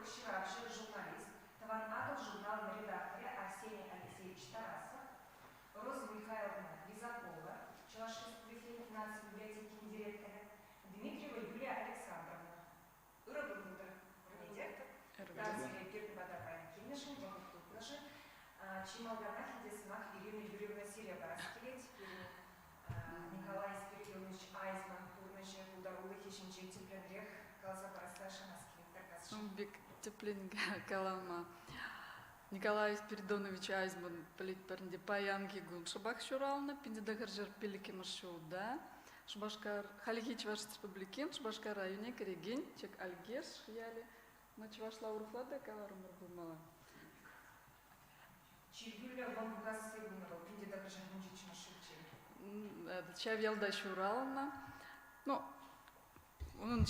историк, ҫыравҫӑ, журналист, Тӑван Атӑл журналӑн редакторӗ Арсений Алексеевич Тарасов, Роза Михайловна Лизакова, Чӑваш Республикин наци библиотекин директорӗ, Дмитриева Юлия Александровна. Ырӑ кун пултӑр пурне те. Тав сире пирӗн пата паян килнӗшӗн, вӑхӑт тупнӑшӑн. Чи малтанах ӗнтӗ сӑмах Ирина Юрьевна сире парас килет. Пирӗн Николай Спиридонович Айзман пурнӑҫӗ, пултарулӑхӗ ҫинчен тӗплӗнрех каласа парасса шанас килет тархасшӑн. Ун пек тӗплӗн калама. Николай Спиридонович Айзман пӗлетпӗр ӗнтӗ, паянхи кун шӑпах ҫуралнӑ, 1905 ҫулта Шупашкар, хальхи Чӑваш Республикин Шупашкар районне кӗрекен Чек Альгеш ялӗ. Но чӑвашла урӑхла та каларӑмӑр пулмалла. Чиркӳллӗ Вӑнкасси пулнӑ вӑл 1917 ҫулччен. Ҫав ялта ҫуралнӑ. Ну, унӑн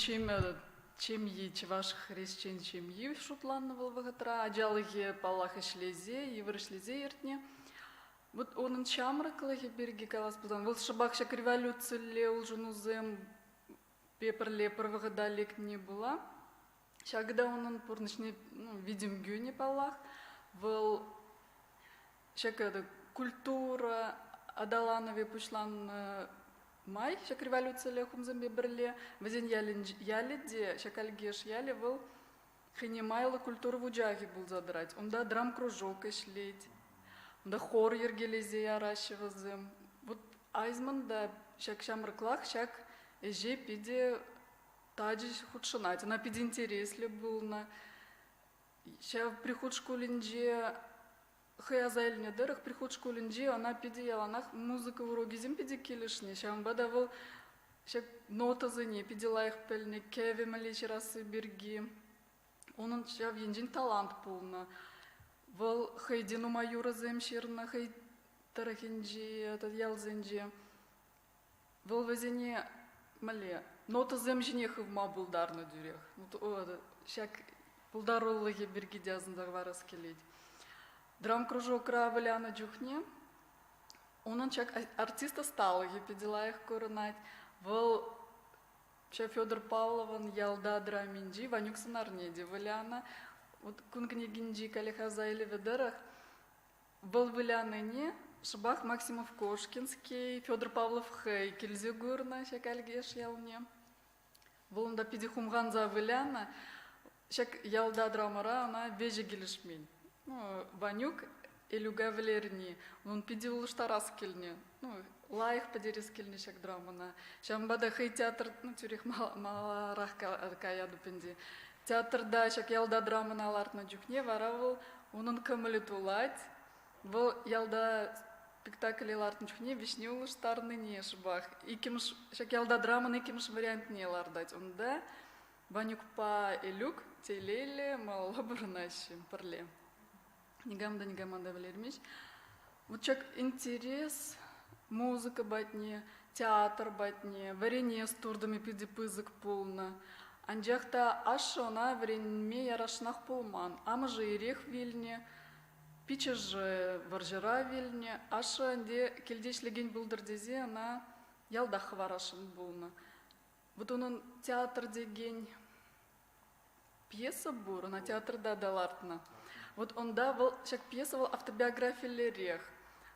ҫемйи чӑваш хресчен ҫемйи шутланнӑ вӑл вӑхӑтра. Ачалӑхӗ, паллах, ӗҫлесе, йывӑр ӗҫлесе иртнӗ. Вот унӑн ҫамрӑклӑхӗ пирки калас пулсан, вӑл шӑпах ҫак революцилле улшӑнусем пӗрле пӗр вӑхӑта лекни пула. Ҫакӑ та унӑн пурнӑҫне ну, витӗм кӳнӗ паллах. Вӑл ҫак культура аталанӑвӗ пуҫланнӑ май ҫак революцилле хумсемпе пӗрле вӗсен ялӗ те, ҫак Алькеш ялӗ вӑл хӑйне майлӑ культура вучахӗ пулса тӑрать. Унта драм-кружок ӗҫлет, унта хор йӗркелесе яраҫҫӗ вӗсем. Вот Айзман та ҫак ҫамрӑклах ҫак ӗҫе питӗ тачӑ хутшӑнать. Ӑна питӗ интереслӗ пулнӑ. Ҫав прихут шкулӗнче хӑй аса илнӗ тӑрӑх прихут шкулӗнче ӑна питӗ яланах музыка урокӗсем питӗ килӗшнӗ. Ҫавӑнпа та вӑл ҫак нотӑсене питӗ лайӑх пӗлнӗ, кӗвӗ мӗнле ҫырасси пирки. Унӑн ҫав енчен талант пулнӑ. Вӑл хӑй те нумай юрӑсем ҫырнӑ, хӑй тӑрӑхӗнчи тата ялсенче. Вӑл вӗсене мӗнле нотӑсем ҫине хывма пултарнӑ тӳрех. Ҫак пултарулӑхӗ пирки те асӑнса хӑварас килет. Драм-кружокра вылянӑ чухне унӑн ҫак артист ӑсталӑхӗ питӗ лайӑх курӑнать. Вӑл ҫав Федор Павловӑн «Ялта» драминчи Ванюк сӑнарне те вылянӑ. Вот кун кӗнекинчи каллех аса илӗвӗ тӑрӑх вӑл вылянине шӑпах Максимов-Кошкинский, Федор Павлов хӑй килсе курнӑ ҫак Алькеш ялне. Вӑл унта питӗ хумханса вылянӑ. Ҫак ялта драмӑра ӑна веҫӗ килӗшмен. Ну, Ванюк Элюка вӗлерни, унӑн питӗ улӑштарас килнӗ. Ну, лайӑх пӗтерес килнӗ ҫак драмӑна. Ҫавӑнпа та хӑй театр, ну, тӳрех маларах каятӑп ӗнтӗ. Театрта ҫак ялта драмӑна лартнӑ чухне вара вӑл унӑн кӑмӑлӗ тулать. Вӑл ялта спектакле лартнӑ чухне вӗҫне улӑштарнине шӑпах иккӗмӗш ҫак ялта драмӑн иккӗмӗш вариантне лартать. Унта Ванюкпа Элюк телейлӗ малалла пурӑнаҫҫӗ пӗрле. Никам та никама та вӗлермест. Вот ҫак интерес музыка патне, театр патне, вӗренес туртӑмӗ питӗ пысӑк пулнӑ. Анчах та ашшӗ ӑна вӗренме ярасшӑнах пулман. Амӑшӗ ирех вилнӗ, пиччӗшӗ вӑрҫӑра вилнӗ. Ашшӗ ӗнтӗ килте ӗҫлекен пултӑр тесе ӑна ялтах хӑварасшӑн пулнӑ. Вот унӑн театр текен пьеса пур, ӑна театрта та лартнӑ. Вот унта вӑл ҫак пьеса вӑл автобиографиллерех.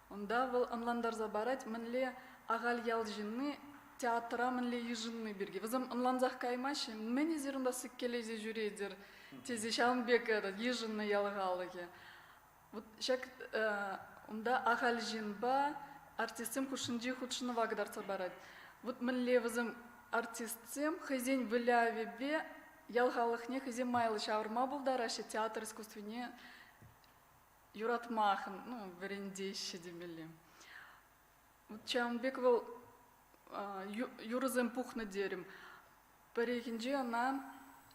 Унта вӑл ӑнлантарса парать, мӗнле ахаль ял ҫынни театра мӗнле йышӑнни пирки. Вӗсем ӑнлансах каймаҫҫӗ, мӗн эсир унта сиккелесе ҫӳретӗр тесе ҫавӑн пек этот, йышӑннӑ ял халӑхӗ. Вот ҫак унта ахаль ҫынпа артистсем хушшинчи хутшӑнӑва кӑтартса парать. Вот мӗнле вӗсем артистсем хӑйсен вылявӗпе ял халӑхне хӑйсем майлӑ ҫавӑрма пултараҫҫӗ, театр искусствине юратма ну, вӗрентеҫҫӗ темелле. Вот ҫавӑн пек вӑл юрӑсем пухнӑ терӗм. Пӗррехинче ӑна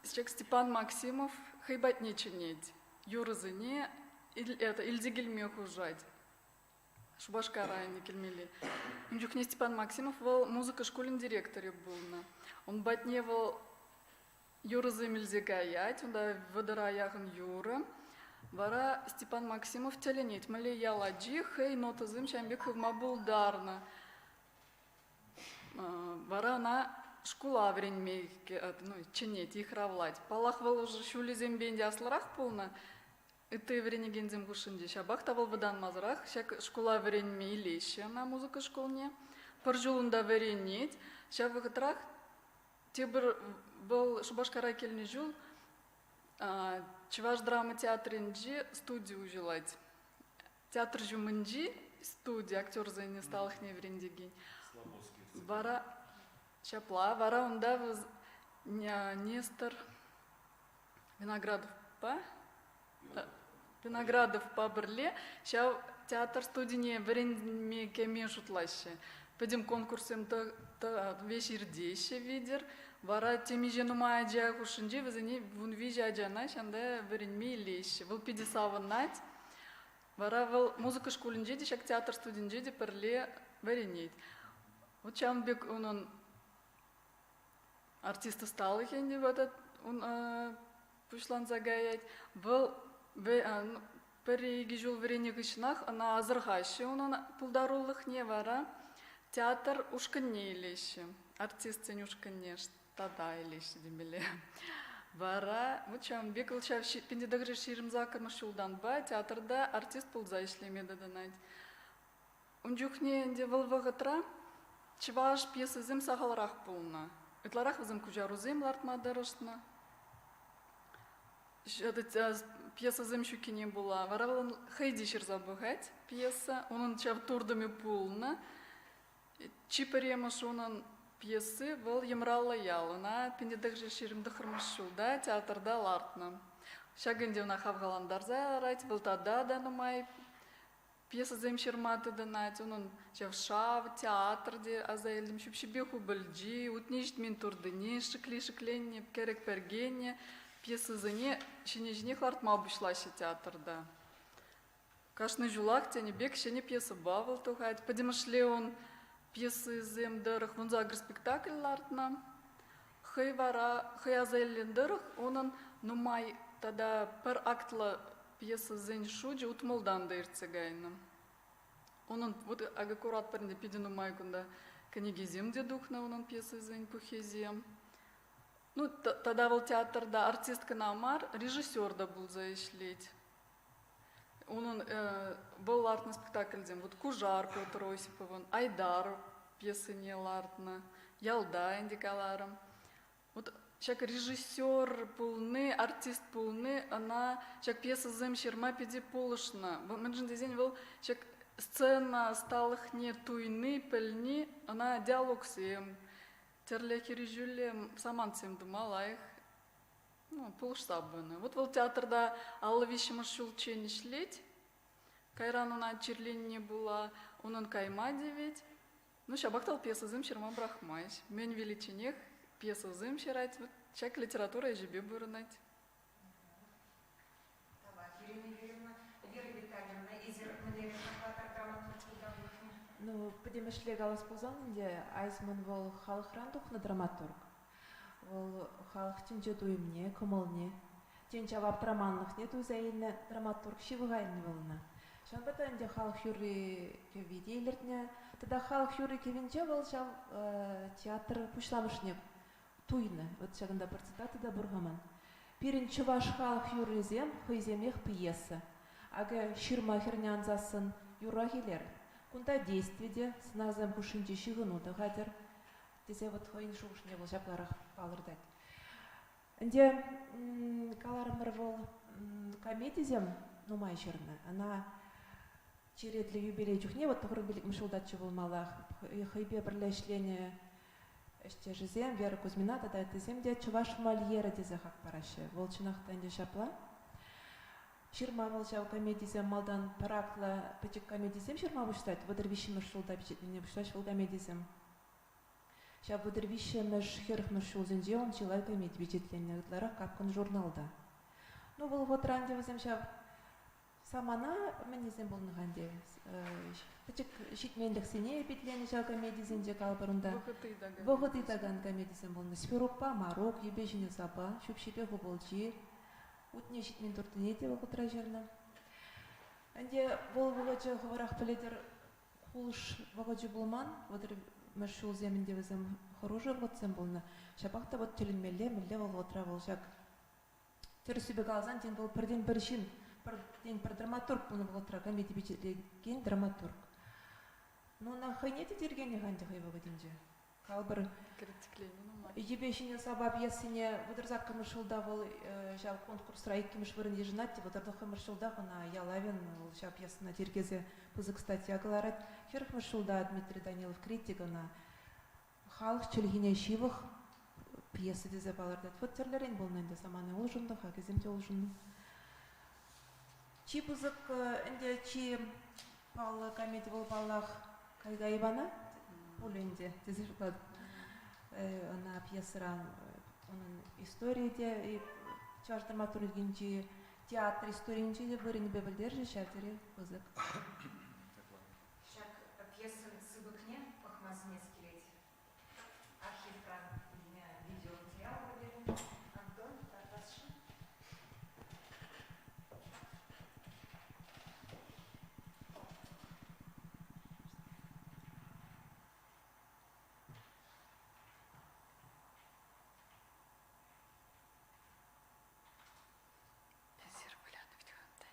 ҫак Степан Максимов хӑй патне чӗнет. Юрӑсене это, илсе килме хушать. Шупашкара ӗнтӗ килмелле. Ун чухне Степан Максимов вӑл музыка шкулӗн директорӗ пулнӑ. Ун патне вӑл юрӑсем илсе каять, унта 30 яхӑн юрӑ. Вара Степан Максимов тӗлӗнет, мӗнле ял ачи хӑй нотӑсем ҫавӑн пек хывма пултарнӑ. Вара ӑна шкула вӗренме ну, чӗнет, йыхравлать. Паллах, вӑл уже ҫулӗсемпе ӗнтӗ аслӑрах пулнӑ, ытти вӗренекенсем хушшинче. Ҫапах та вӑл вӑтанмасӑрах ҫак шкула вӗренме илеҫҫӗ ӑна музыка шкулне. Пӗр ҫул унта вӗренет. Ҫав вӑхӑтрах тепӗр вӑл Шупашкара килнӗ ҫул Чӑваш драма театрӗнче студи уҫӑлать. Театр ҫумӗнчи студи актерсен ӑсталӑхне вӗрентекен. Вара ҫапла, вара унта Нестор Виноградовпа Виноградовпа пӗрле ҫав театр студине вӗренме кӗме шутлаҫҫӗ. Пӗтӗм конкурссем веҫ иртеҫҫӗ витӗр. Вара темиҫе нумай ача хушшинче вӗсене 13 ачана ҫанта вӗренме илеҫҫӗ. Вӑл питӗ савӑнать. Вара вӑл музыка шкулӗнче те, ҫак театр студинче те пӗрле вӗренет. Вот ҫавӑн пек унӑн артист ӑсталӑхӗ ӗнтӗ вот ун пуҫланса каять. Вӑл пӗр-икӗ ҫул вӗреннӗ хыҫҫӑнах ӑна асӑрхаҫҫӗ унӑн пултарулӑхне вара театр ушкӑнне илеҫҫӗ, артистсен ушкӑнне тата илеҫҫӗ темелле. Вара вот ҫавӑн пек вӑл ҫав 1928 ҫултанпа театрта артист пулса ӗҫлеме тытӑнать. Ун чухне ӗнтӗ вӑл вӑхӑтра чӑваш пьесисем сахалрах пулнӑ. Ытларах вӗсем куҫарусем лартма тӑрӑшнӑ. Пьесӑсем ҫуккине пула вара вӑл хӑй те ҫырса пӑхать пьеса. Унӑн ҫав туртӑмӗ пулнӑ. Чи пӗрремӗш унӑн пьеси вӑл «Йӑмраллӑ ял». Ӑна 1929 ҫулта театрта лартнӑ. Ҫак ӗнтӗ ӑна хавхалантарса ярать. Вӑл тата та нумай пьесӑсем ҫырма тытӑнать. Унӑн ҫав шав, театр те аса илтӗм. Ҫӳпҫипе хупӑлчи, утне ҫитмен туртӑни, шикли-шикленнӗ, кӗрӗк пӗркеннӗ пьесӑсене ҫине-ҫинех лартма пуҫлаҫҫӗ театрта. Кашни ҫулах тенӗ пек ҫӗнӗ пьесӑпа вӑл тухать. Пӗтӗмӗшле ун пьесисем тӑрӑх 18 спектакль лартнӑ. Хӑй вара хӑй аса илнӗ тӑрӑх унӑн нумай тата пӗр актлӑ пьесӑсен шучӗ утмӑлтан та иртсе кайнӑ. Унӑн вот акӑ куратпӑр ӗнтӗ питӗ нумай кунта кӗнекесем те тухнӑ унӑн пьесисен пуххисем. Ну, тата вӑл театрта артист кӑна мар, режиссер та пулса ӗҫлет. Унӑн вӑл лартнӑ спектакльсем вот «Кушар» Петр Осиповӑн, «Айдар» пьесине лартнӑ, «Ялта» ӗнтӗ каларӑм. Вот ҫак режиссер пулни, артист пулни ӑна ҫак пьесӑсем ҫырма питӗ пулӑшнӑ. Мӗншӗн тесен вӑл ҫак сцена ӑсталӑхне туйни, пӗлни ӑна диалогсем, тӗрлӗ хирӗҫӳллӗ самантсем тума лайӑх ну, пулӑшса пынӑ. Вот вӑл театрта 53-мӗш ҫулччен ӗҫлет. Кайран ӑна чирленине пула унӑн кайма тивет. Ну, ҫапах та вӑл пьесӑсем ҫырма пӑрахмасть. Мӗн виличченех пьесӑсем ҫырать. Вот ҫак литература ӗҫӗпе пурӑнать. Тавах, Ирина Юрьевна. Вера Витальевна, эсир мӗнле хаклатӑр драматург пултарулӑхне? Ну, пӗтӗмӗшле калас пулсан ӗнтӗ, Айзман вӑл халӑхран тухнӑ драматург. Вӑл халӑх тӗнче туйӑмне, кӑмӑлне, тен, ҫав аптраманлӑхне туйса илнӗ драматург ҫывӑха илнӗ вӑл ӑна. Ҫавӑнпа та ӗнтӗ халӑх юрри-кӗвви те илӗртнӗ. Тата халӑх юрри-кӗввинче вӑл ҫав театр пуҫламӑшне туйнӑ. Вот ҫакӑнта пӗр цитата та пур-ха ман. Пирӗн чӑваш халӑх юррисем хӑйсемех пьеса. Акӑ ҫырма хӗрне ансассӑн юррах илер. Кунта действи те, сӑнарсем хушшинчи ҫыхӑну та хатӗр. Тесе вот хӑйӗн шухӑшне вӑл ҫапларах палӑртать. Ӗнтӗ каларӑмӑр вӑл комедисем нумай ҫырнӑ. Ӑна черетлӗ юбилей чухне вот 95-мӗш ҫултаччӗ пулмаллах хӑйпе пӗрле ӗҫленӗ ӗҫтешӗсем Вера Кузьмина тата ыттисем те чӑваш Мольерӗ тесе хак параҫҫӗ. Вӑл чӑнах та ӗнтӗ ҫапла. Ҫырма вӑл ҫав комедисем малтан пӗр актлӑ пӗчӗк комедисем ҫырма пуҫлать. 33-мӗш ҫулта пичетленме пуҫлаҫ вӑл комедисем. Ҫав 33-мӗш, 40-мӗш ҫулсенче ун чылай комеди пичетленнӗ, ытларах Капкӑн журналта. Ну, вӑл вӑхӑтра ӗнтӗ вӗсем ҫав самана мӗннисем пулнӑ-ха ӗнтӗ. Пӗчӗк ҫитменлӗхсене питленӗ ҫав комедисенче калӑпӑр унта. Вӑхӑт ыйтакан. Вӑхӑт ыйтакан комедисем пулнӑ. Сферукпа Марук, Йӗпе ҫине сапа, Ҫӳпҫипе хупӑлчи, Утне ҫитмен туртнине те вӑхӑтра ҫырнӑ. Ӗнтӗ вӑл вӑхӑчӗ хӑвӑрах пӗлетӗр, Кулӑш вӑхӑчӗ пулман, 30-мӗш ҫулсем ӗнтӗ вӗсем. хӑрушӑ вӑхӑтсем пулнӑ. Ҫапах та вӑт тӗлӗнмелле, мӗнле вӑл вӑхӑтра вӑл ҫак тӗрӗссипе каласан, тен, вӑл пӗртен-пӗр ҫын, пӗртен-пӗр драматург пулнӑ вӑхӑтра, комеди пичетлекен драматург. Ну, ӑна хӑйне те тиркенӗ-ха ӗнтӗ хӑй вӑхӑтӗнче. Калӑпӑр, Критиклеме нумай. Йӗпе ҫине сапа пьесине 38-мӗш ҫулта вӑл ҫав конкурсра иккӗмӗш вырӑн йышӑнать те 39-мӗш ҫултах ӑна Ялавин вӑл ҫав пьесӑна тиркесе пысӑк статья кӑларать. 40-мӗш ҫулта Дмитрий Данилов критик ӑна халӑх чӗлхине ҫывӑх пьеса тесе палӑртать. Вот тӗрлӗрен пулнӑ ӗнтӗ самани улшӑннӑ, хакӗсем те улшӑннӑ. Чи пысӑк ӗнтӗ чи паллӑ комеди вӑл паллах Кайга Ивана пуль ӗнтӗ тесе шутлатӑп. Ӑна пьесӑра унӑн историйӗ те чӑваш драматургинчи театр историйӗнче те вырӑнӗпе пӗлтерчӗ ҫав тери пысӑк. Ҫак пьесӑн сыпӑкне пӑхма сӗнес килет. Архивран илнӗ видеоматериал пӗлтернӗ Антон Тарасшин. Эсир вылянӑ вӗт-ха ӗнтӗ.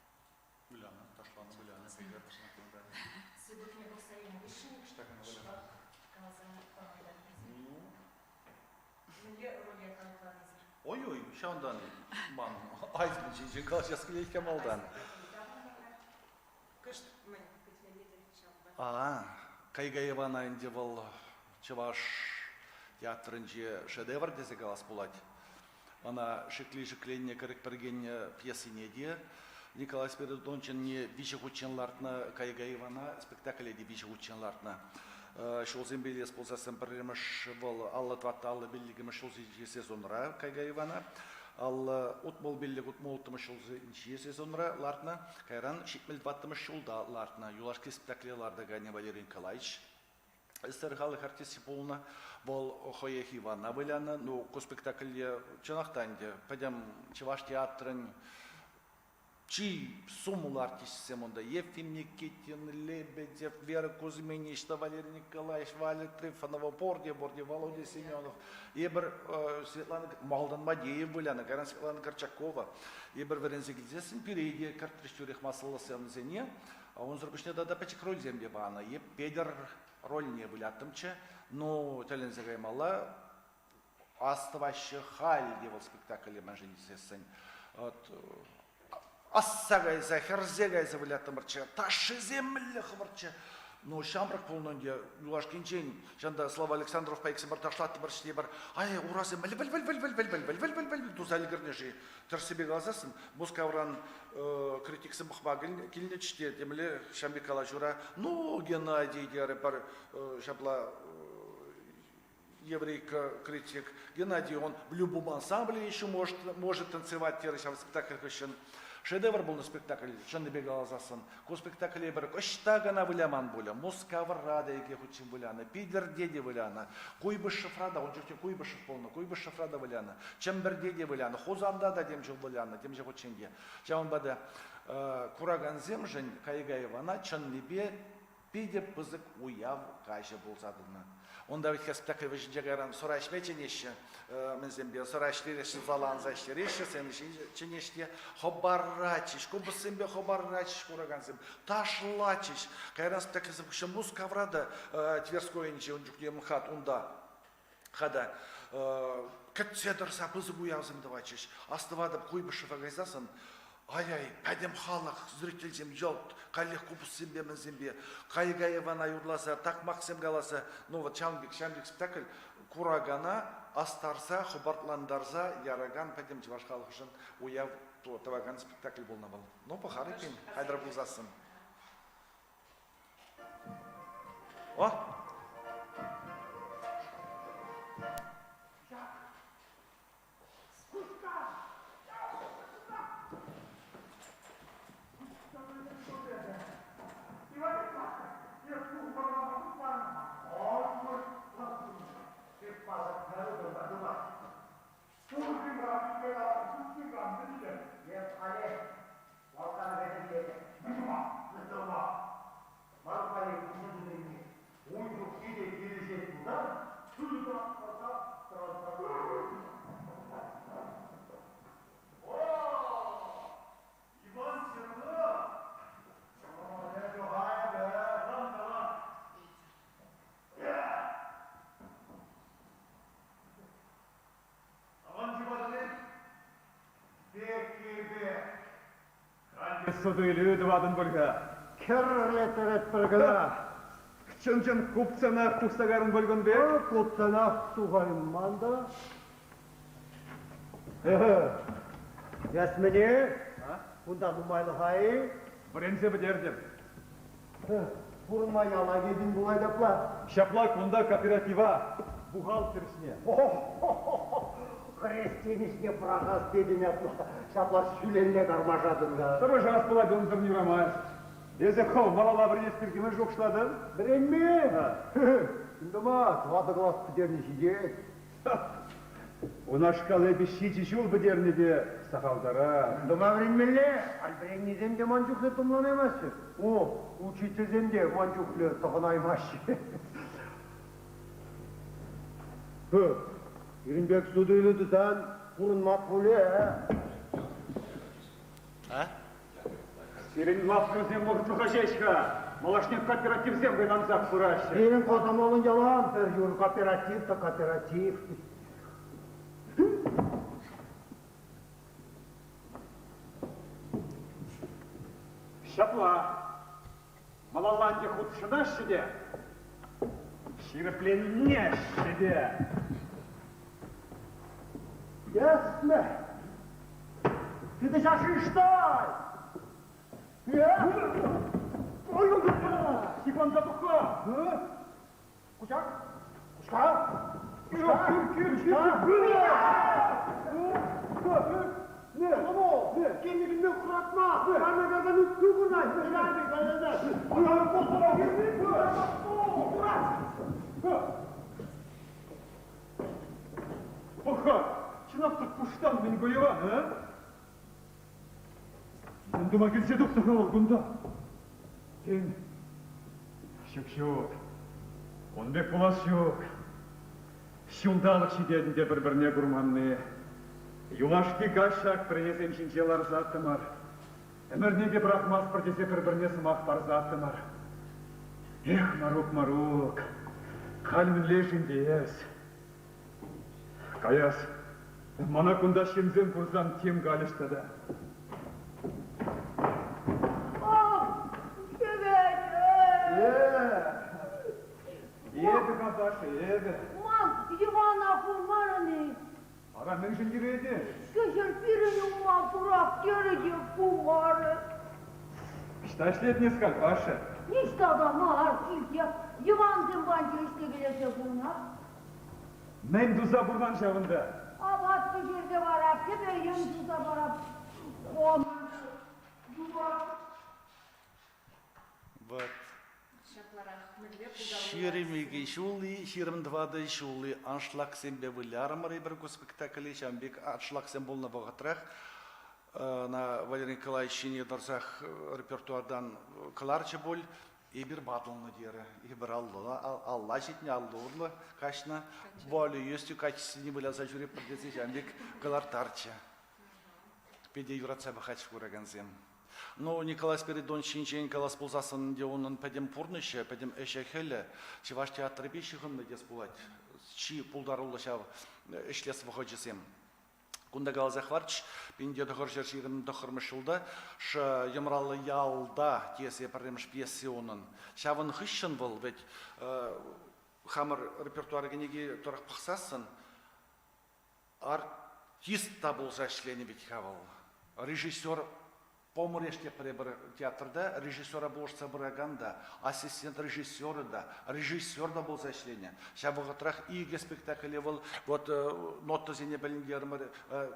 Вылянӑ, ташланӑ, вылянӑ, пӗлтер. Сыпӑкне пӑхса илнӗ хыҫҫӑн шӑпах каласа памалла. Ну. Мӗнле роле калӑпланӑ эсир? Ой-ой, ҫавӑнтан ман Айзман ҫинчен калаҫас килет-ха малтан. Кӑшт мӗн кӗтмелле те ҫавӑнпа. А, Кайга Ивана ӗнтӗ вӑл чӑваш театрӗнче шедевр тесе калас пулать. Ӑна шикли шикленнӗ кӗрӗк пӗркеннӗ пьесине те Николай Спиридоновичӑнне виҫӗ хутчен лартнӑ, Кайга Ивана спектакле те виҫӗ хутчен лартнӑ. Ҫулсемпе илес пулсассӑн пӗрремӗш вӑл 54 55-мӗш ҫулсенчи сезонра Кайга Ивана, 65 66-мӗш ҫулсенчи сезонра лартнӑ, кайран 74-мӗш ҫулта лартнӑ. Юлашки спектакле лартаканӗ Валерий Николаевич СССР халӑх артисчӗ пулнӑ. Вӑл хӑех Ивана вылянӑ. Ну, ку спектакльте чӑнах та ӗнтӗ пӗтӗм чӑваш театрӗн чи сумлӑ артисчӗсем унта. Ефим Никитин, Лебедев, Вера Кузьминична, Валерий Николаевич, Валя Трифонова, пурте-пурте, Володя Семенов. Эпир Светлана малтан Мадеев вылянӑ, кайран Светлана Корчакова. Эпир вӗренсе килсессӗн пире те кӗртрӗҫ тӳрех массӑллӑ сценӑсене. Унсӑр пуҫне тата пӗчӗк рольсем те панӑ. Е Петӗр рольне выляттӑмччӗ. Ну, тӗлӗнсе каймалла. Астӑваҫҫӗ халь те вӑл спектакле мӗншӗн тесессӗн. Вот, асса кайса, хӗрсе кайса выляттӑмӑрччӗ. Ташшисем мӗнле хӑвӑртчӗ. Ну, ҫамрӑк пулнӑ ӗнтӗ юлашкинчен. Ҫанта Слава Александровпа иксӗмӗр ташлаттӑмӑр пӗр. Ай, урасем вӗл-вӗл-вӗл-вӗл-вӗл-вӗл-вӗл-вӗл-вӗл туса ӗлкӗрнӗ-ши? Тӗрӗссипе каласассӑн, Мускавран критиксем пӑхма килнӗччӗ те, темле ҫам пек калаҫура, ну, Геннадий терӗ пӗр ҫапла еврейка критик. Геннадий, он в любом ансамбле еще может, может танцевать, терӗ ҫав спектакль хыҫҫӑн. Шедевр пулнӑ спектакль, чӑннипе каласассӑн. Ку спектакле пӗр ӑҫта кӑна выляман пулӗ. Мускавра та икӗ хутчен вылянӑ, Питӗрте те вылянӑ, Куйбышевра та, ун чухне Куйбышев пулнӑ, Куйбышевра та вылянӑ, Чӗмпӗрте те вылянӑ, Хусанта та тем чул вылянӑ, темиҫе хутчен те. Ҫавӑнпа та куракансемшӗн Кайга Ивана чӑннипе питӗ пысӑк уяв каҫӗ пулса тӑнӑ. Унта вӗт спектакль вӗҫӗнче кайран сӑра ӗҫме чӗнеҫҫӗ, мӗнсемпе сӑра ӗҫтереҫҫӗ, зала анса ӗҫтереҫҫӗ, сцена ҫине чӗнеҫҫӗ те хӑпаратчӗҫ, купӑссемпе хӑпаратчӗҫ куракансем, ташлатчӗҫ. Кайран спектакльсем хыҫҫӑн Мускавра та Тверскойӗнче ун чухне МХАТ унта хата кӗтсе тӑрса пысӑк уявсем тӑватчӗҫ. Астӑватӑп, Куйбышева кайсассӑн ай-ай, пӗтӗм халӑх, зрительсем йӑлт, каллех купӑссемпе мӗнсемпе, Кайга Ивана юрласа, такмаксем каласа, ну вот ҫавӑн пек, ҫавӑн пек спектакль куракана астарса, хӑпартлантарса яракан пӗтӗм чӑваш халӑхӗшӗн уяв тӑвакан спектакль пулнӑ вӑл. Ну, пӑхар эппин, хатӗр пулсассӑн. О! Суту-илӳ тӑватӑн пуль-ха. Кӗрлеттеретпӗр кӑна. Чӑн-чӑн купцанах тухса кайрӑн пуль кун пек? Купцанах тухайман та. Эс мӗне? Кунта нумайлӑха-и? Вӗренсе пӗтертӗм. Пурӑнма яла килтӗн пулать апла? Ҫапла кунта кооператива бухгалтер ӗҫне. Хресчен ӗҫне пӑрахас тетӗн апла. Ҫапла ҫӳлелле кармашатӑн-ха. Тӑрӑшас пулать, унсӑр юрамасть. Эсӗ хӑв малалла вӗренес пирки мӗн шухӑшлатӑн? Вӗренме? Ҫынтӑма тӑватӑ класс пӗтерни ҫитет. Унашкал эпӗ ҫичӗ ҫул пӗтернӗ те сахалтарах. Тӑма вӗренмелле, халь вӗреннисем те ман чухлӗ тумланаймаҫҫӗ. О, учительсем те ман чухлӗ тӑхӑнаймаҫҫӗ. Пирӗн пек суту-илӳ тусан пурӑнма пулӗ. А? Сирӗн лавккасем вӑхӑтлӑха ҫеҫ-ха. Малашне кооперативсем вӑйлансах пыраҫҫӗ. Пирӗн комсомолӑн ялан пӗр юр кооператив та кооператив. Ҫапла. Малалла ӗнтӗ хутшӑнаҫҫӗ те, ҫирӗпленмеҫҫӗ те. Ясно. Ты шиштай! Сихванса тухха! Кучак? Кушка? Кӳр, кӳр, кӳр, кӳр! Кемигімді құратма! Карнагазан үтті құрнай! Пӑх-ха, чӑнах та куштан мӗн Иван, а? Мӗн тума килсе тухнӑ-ха вӑл кунта? Тен, ҫук-ҫук, ун пек пулас ҫук. Ҫулталӑк ҫитет ӗнтӗ пӗр-пӗрне курманни. Юлашки каҫ ҫак пӗренесем ҫинче ларсаттӑмӑр. Ӗмӗрне те пӑрахмастпӑр тесе пӗр-пӗрне сӑмах парсаттӑмӑр. Эх, Марук, Марук, халь мӗнле-ши ӗнтӗ эс? Каяс, мана кунта ҫынсем курсан тем калӗҫ тата. Эпӗ, Наташа, эпӗ. Ман Йӑвана курмарӑн-и? Ара, мӗншӗн йӗретӗн? Кӗҫӗр пирӗн умма пурак терӗ те пулмарӗ. Ӑҫта ӗҫлетӗн эс халь, Паша? Ниҫта та мар, килте. Йӑвансем панчӗ ӗҫлекелесе пурӑнать. Мӗн туса пурӑнан ҫавӑнта? Апат пӗҫерсе парап, кӗпе-йӗм туса парап. Хом Вот. Ҫапларах мӗнле пултаруллӑ 22 ҫул-и, 24 ҫул-и аншлагсемпе вылярӑмӑр эпир ку спектакле. Ҫавӑн пек аншлагсем пулнӑ вӑхӑтрах ӑна Валерий Николаевич ҫине тӑрсах репертуартан кӑларчӗ пуль. Эпир ватӑлнӑ терӗ. Эпир алла ҫитнӗ, алла урлӑ каҫнӑ. Воля ӳстӳ качествине выляса ҫӳретпӗр тесе ҫавӑн пек кӑларттарчӗ. Питӗ юратса пӑхатчӗ куракансем. Ну, Николай Спиридонович ҫинчен калас пулсассӑн ӗнтӗ унӑн пӗтӗм пурнӑҫӗ, пӗтӗм ӗҫӗ-хӗлӗ чӑваш театрӗпе ҫыхӑннӑ тес пулать. Чи пултаруллӑ ҫав ӗҫлес вӑхӑчӗсем. Кунта каласа хӑварчӗҫ, 1929 ҫулта Йӑмраллӑ ялта тесе пӗрремӗш пьеси унӑн. Ҫавӑн хыҫҫӑн вӑл вӗт хамӑр репертуар кӗнеки тӑрӑх пӑхсассӑн артист та пулса ӗҫленӗ вӗт-ха вӑл. Режиссер Помреж тепре пӗр театрта режиссера пулӑшса пыракан та, ассистент режиссерӗ та, режиссер та пулса ӗҫленӗ. Ҫав вӑхӑтрах икӗ спектакле вӑл вот нотӑсене пӗлтермӗр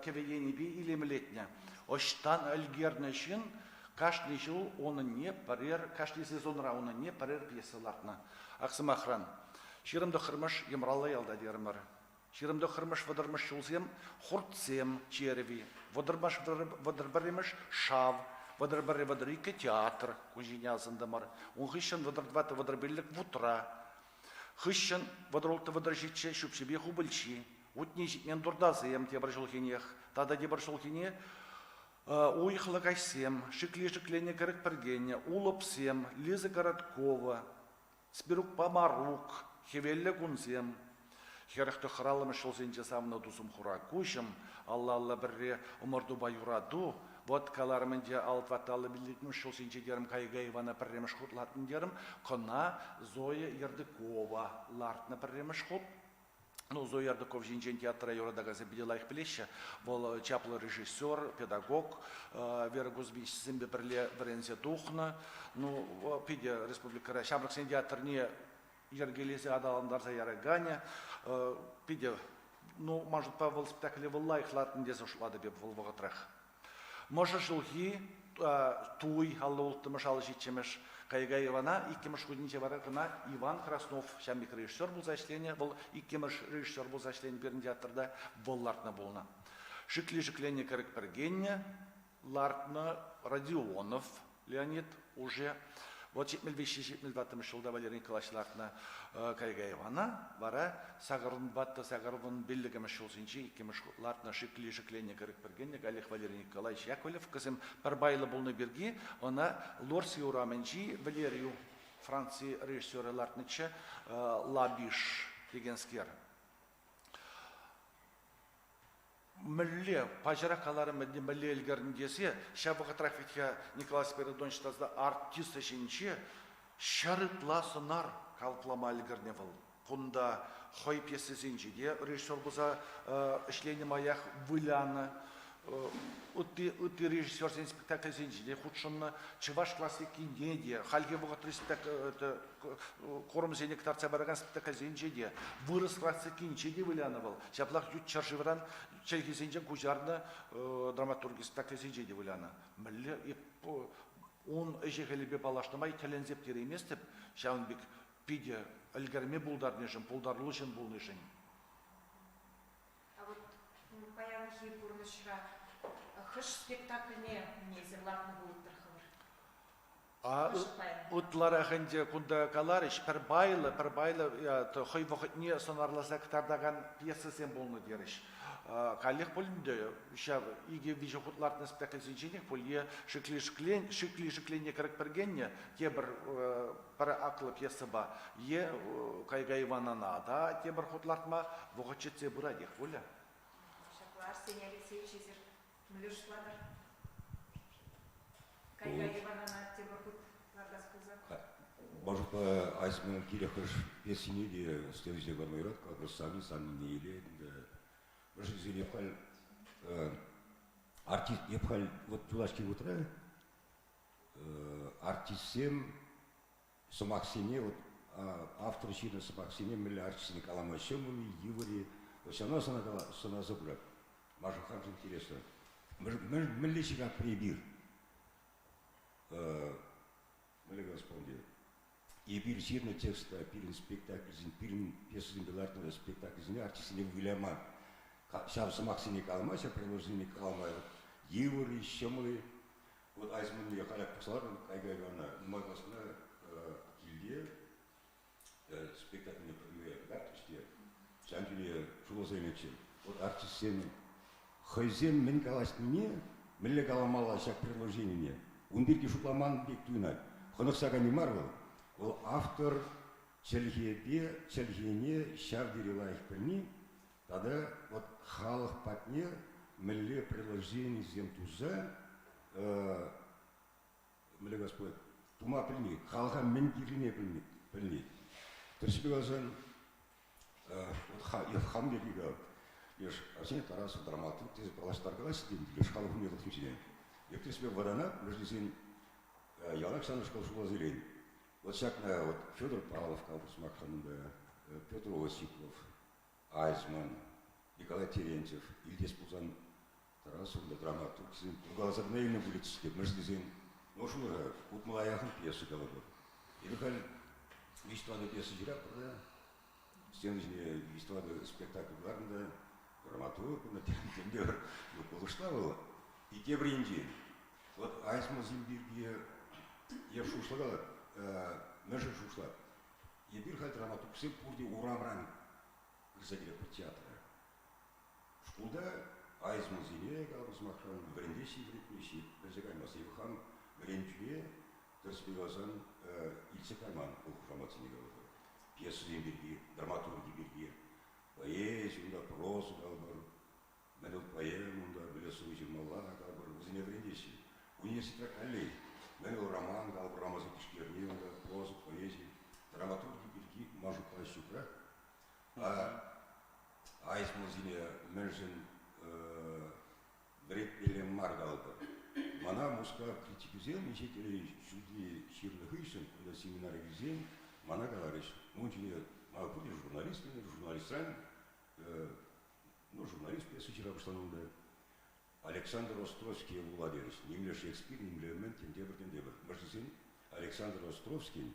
кӗвӗ енӗпе илемлетнӗ. Ӑҫтан ӗлкернӗ ҫын кашни ҫул унӑнне пӗрер, кашни сезонра унӑнне пӗрер пьеса лартнӑ. Ак сӑмахран, 29-мӗш Йӑмраллӑ ялта терӗмӗр. 29-мӗш 30-мӗш ҫулсем хуртсем черви, 30-мӗш 31-мӗш шав, 31 32 театр кун ҫине асӑнтӑмӑр. Ун хыҫҫӑн 34 35 вутра. Хыҫҫӑн 36 37 ҫӳпҫипе хупӑлчи, утне ҫитмен туртасем тепӗр ҫулхинех, тата тепӗр ҫулхине уйӑхлӑ каҫсем, шикли-шикленнӗ кӗрӗк пӗркеннӗ, улӑпсем, Лиза Короткова, Спирукпа Марук, Хӗвеллӗ кунсем, 49-мӗш ҫулсенче савнӑ тусӑм хура куҫӑм, алла-алла пӗрре ӑмӑртупа юрату, Вот каларӑм ӗнтӗ, алтватталлӑ пиллӗкмӗш ҫулсенче терӗм Кайга Ивана пӗрремӗш хут лартнӑ терӗм. Кӑна Зоя Ердыкова лартнӑ пӗрремӗш хут. Ну, Зоя Ердыков ҫинчен театра юратакансем питӗ лайӑх пӗлеҫҫӗ. Вӑл чаплӑ режиссер, педагог, Вера Кузьминичсемпе пӗрле вӗренсе тухнӑ. Ну, питӗ республикӑра ҫамрӑксен театрне йӗркелесе аталантарса яраканӗ. Питӗ, ну, ман шутпа, вӑл спектакле вӑл лайӑх лартнӑ тесе шутлатӑп эп вӑл вӑхӑтрах. Мӑшӑр ҫулхи туй 56-мӗш, 57-мӗш Кайга Ивана иккӗмӗш хутӗнче вара кӑна Иван Краснов ҫамрӑк режиссер пулса ӗҫленӗ. Вӑл иккӗмӗш режиссер пулса ӗҫленӗ пирӗн театрта. Вӑл лартнӑ пулнӑ. Шикли шикленнӗ кӗрӗк пӗркеннӗ лартнӑ Родионов Леонид уже. Вот 75 74 ҫулта Валерий Николаевич лартнӑ Кайга Ивана вара сакӑрӑн сакӑрвун пиллӗкмӗш ҫулсенче иккӗмӗш хут лартнӑ шикли шикленнӗ кӗрӗк пӗркеннӗ каллех Валерий Николаевич Яковлев кӗсем пӗр пайлӑ пулнӑ пирки ӑна Лорси урамӗнчи Валерию Франци режиссерӗ лартнӑччӗ Лабиш текенскер. Мӗнле, паҫӑрах каларӑм ӗнтӗ, мӗнле ӗлкӗрнӗ тесе, ҫав вӑхӑтрах вӗт-ха Николай Спиридонович тата артист ӗҫӗнче ҫӗр ытла сӑнар калӑплама ӗлкӗрнӗ вӑл. Кунта хӑй пьесисенче те режиссер пулса ӗҫленӗ маях вылянӑ, ытти, ытти режиссерсен спектаклӗсенче те хутшӑннӑ, чӑваш классикине те, хальхи вӑхӑтри курӑмсене кӑтартса паракан спектакльсенче те, вырӑс классикинче те вылянӑ вӑл. Ҫаплах ют ҫӗршывран чӗлхесенчен куҫарнӑ драматурги спектаклӗсенче те вылянӑ. Мӗнле ун ӗҫӗ-хӗлӗпе паллашнӑ май тӗлӗнсе пӗтерейместӗп ҫавӑн пек питӗ ӗлкӗрме пултарнишӗн, пултаруллӑ ҫын пулнишӗн. А вот паянхи пурнӑҫра хӑш спектакльне эсир лартнӑ пулӑттӑр хӑвӑр? А ытларах ӗнтӗ кунта каларӗҫ, пӗр пайлӑ, пӗр пайлӑ хӑй вӑхӑтне сӑнарласа кӑтартакан пьесӑсем пулнӑ терӗҫ. Каллех пуль ӗнтӗ ҫав икӗ-виҫӗ хут лартнӑ спектакльсенченех пуль е шикли-шикленне кӗрӗк пӗркеннӗ тепӗр пӗр аклӑ пьесӑпа е Кайга Иванана та тепӗр хут лартма вӑхӑт ҫитсе пыратех пулӗ. Ҫапла, Арсений Алексеевич, эсир мӗнле шутлатӑр? Кайга Иванана тепӗр хут лартас пулсан? Мӑшӑрпа Айсман кирек хӑш пьесине те сцена ҫине кӑларма юрать, калӑпӑр, сами саннине илет. Мӗншӗн эп халь артист, эп халь вот юлашки вӑхӑтра артистсем сӑмахсене вот автор ҫырнӑ сӑмахсене мӗнле артистсене калама ҫӑмӑл-и, йывӑр-и, ҫавна сӑнаса пырать. Маншӑн хамшӑн интереслӗ. Мӗнле ҫыратпӑр эпир? Мӗнле калас пулать? Эпир ҫырнӑ текста пирӗн спектакльсен, пирӗн пьесӑсемпе лартнӑ спектакльсене артистсене выляма, ҫав сӑмахсене калама, ҫав предложенине калама йывӑр-и, ҫӑмӑл-и? Вот Айзманне халях пӑхса лартӑм, Кайга Ивана нумай класна килте спектакльне пӗрле кӑтартрӗҫ те, ҫав тӳре шутласа илетчӗ. Вот артистсем хӑйсем мӗн калаҫнине, мӗнле каламалла ҫак предложенине, ун пирки шутламан пек туйӑнать. Хӑнӑхса кайни мар вӑл. Вӑл автор чӗлхепе чӗлхене ҫав тери лайӑх пӗлни тата вот халӑх патне мӗнле предложенисем туса мӗнле калас пулать, тума пӗлни, халӑха мӗн кирлине пӗлни. пӗлни. Тӗрӗссипе каласан, вот хам пирки калап, леш Арсений Тарасов драматург тесе паллаштаркалаҫҫӗ тен, леш халӑх умне тухнисене. Эп тӗрӗссипе вӑтанап, мӗншӗн тесен яланах ҫавнашкал шутласа илен. Вот ҫакна вот Федор Павлов калӑпӑр сӑмахран унта, Петр Осипов, Айзман, Николай Терентьев илтес пулсан Тарасов та драматургсем каласа кӑна илнӗ пулӗччӗ те, мӗншӗн тесен, ну, шур-ха, утмӑла яхӑн пьеса калӑпӑр. Эпир халь виҫ-тӑватӑ пьеса ҫыратпӑр та, сцена ҫине виҫ-тӑватӑ спектакль кӑларнӑ та, драматург, тем те пӗр кулӑшла вӑл. И тепӗр енчен, вот Айзмансем пирки эп шухӑшлакалап, мӗншӗн шухӑшлап? Эпир халь драматургсем пурте урамран пырса килетпӗр театра. Шкулта Айзмансене, калӑпӑр сӑмахран, вӗрентеҫҫӗ вӗрентмеҫҫӗ, вӗрсе каймасть. Эпӗ хам вӗрентӳре тӗрӗспе каласан илсе кайман ку хушаматсене калӑпӑр. Пьесӑсем пирки, драматурги пирки, поэзи унта, проза калӑпӑр, мӗн вӑл поэма унта, мӗнле сӑвӑ ҫырмалла калӑпӑр, вӗсене вӗрентеҫҫӗ. Университетра каллех мӗн вӑл роман, калӑпӑр романсем тишкерни унта, проза, поэзи, драматурги пирки ман шутпа ҫукрах. Айзмансене мӗншӗн вӗрентмелле мар калӑпӑр. Мана Мускав критикӗсем инҫетре ҫӳлти ҫырнӑ хыҫҫӑн кунта семинара килсен мана каларӗҫ, ун ҫине мана пурте журналист журналистран ну, журналист пьеса ҫыра пуҫланӑ унта. Александр Островские вула терӗҫ. Нимле Шекспир, нимле мӗн, темтепӗр, темтепӗр. Мӗншӗн Александр Островскин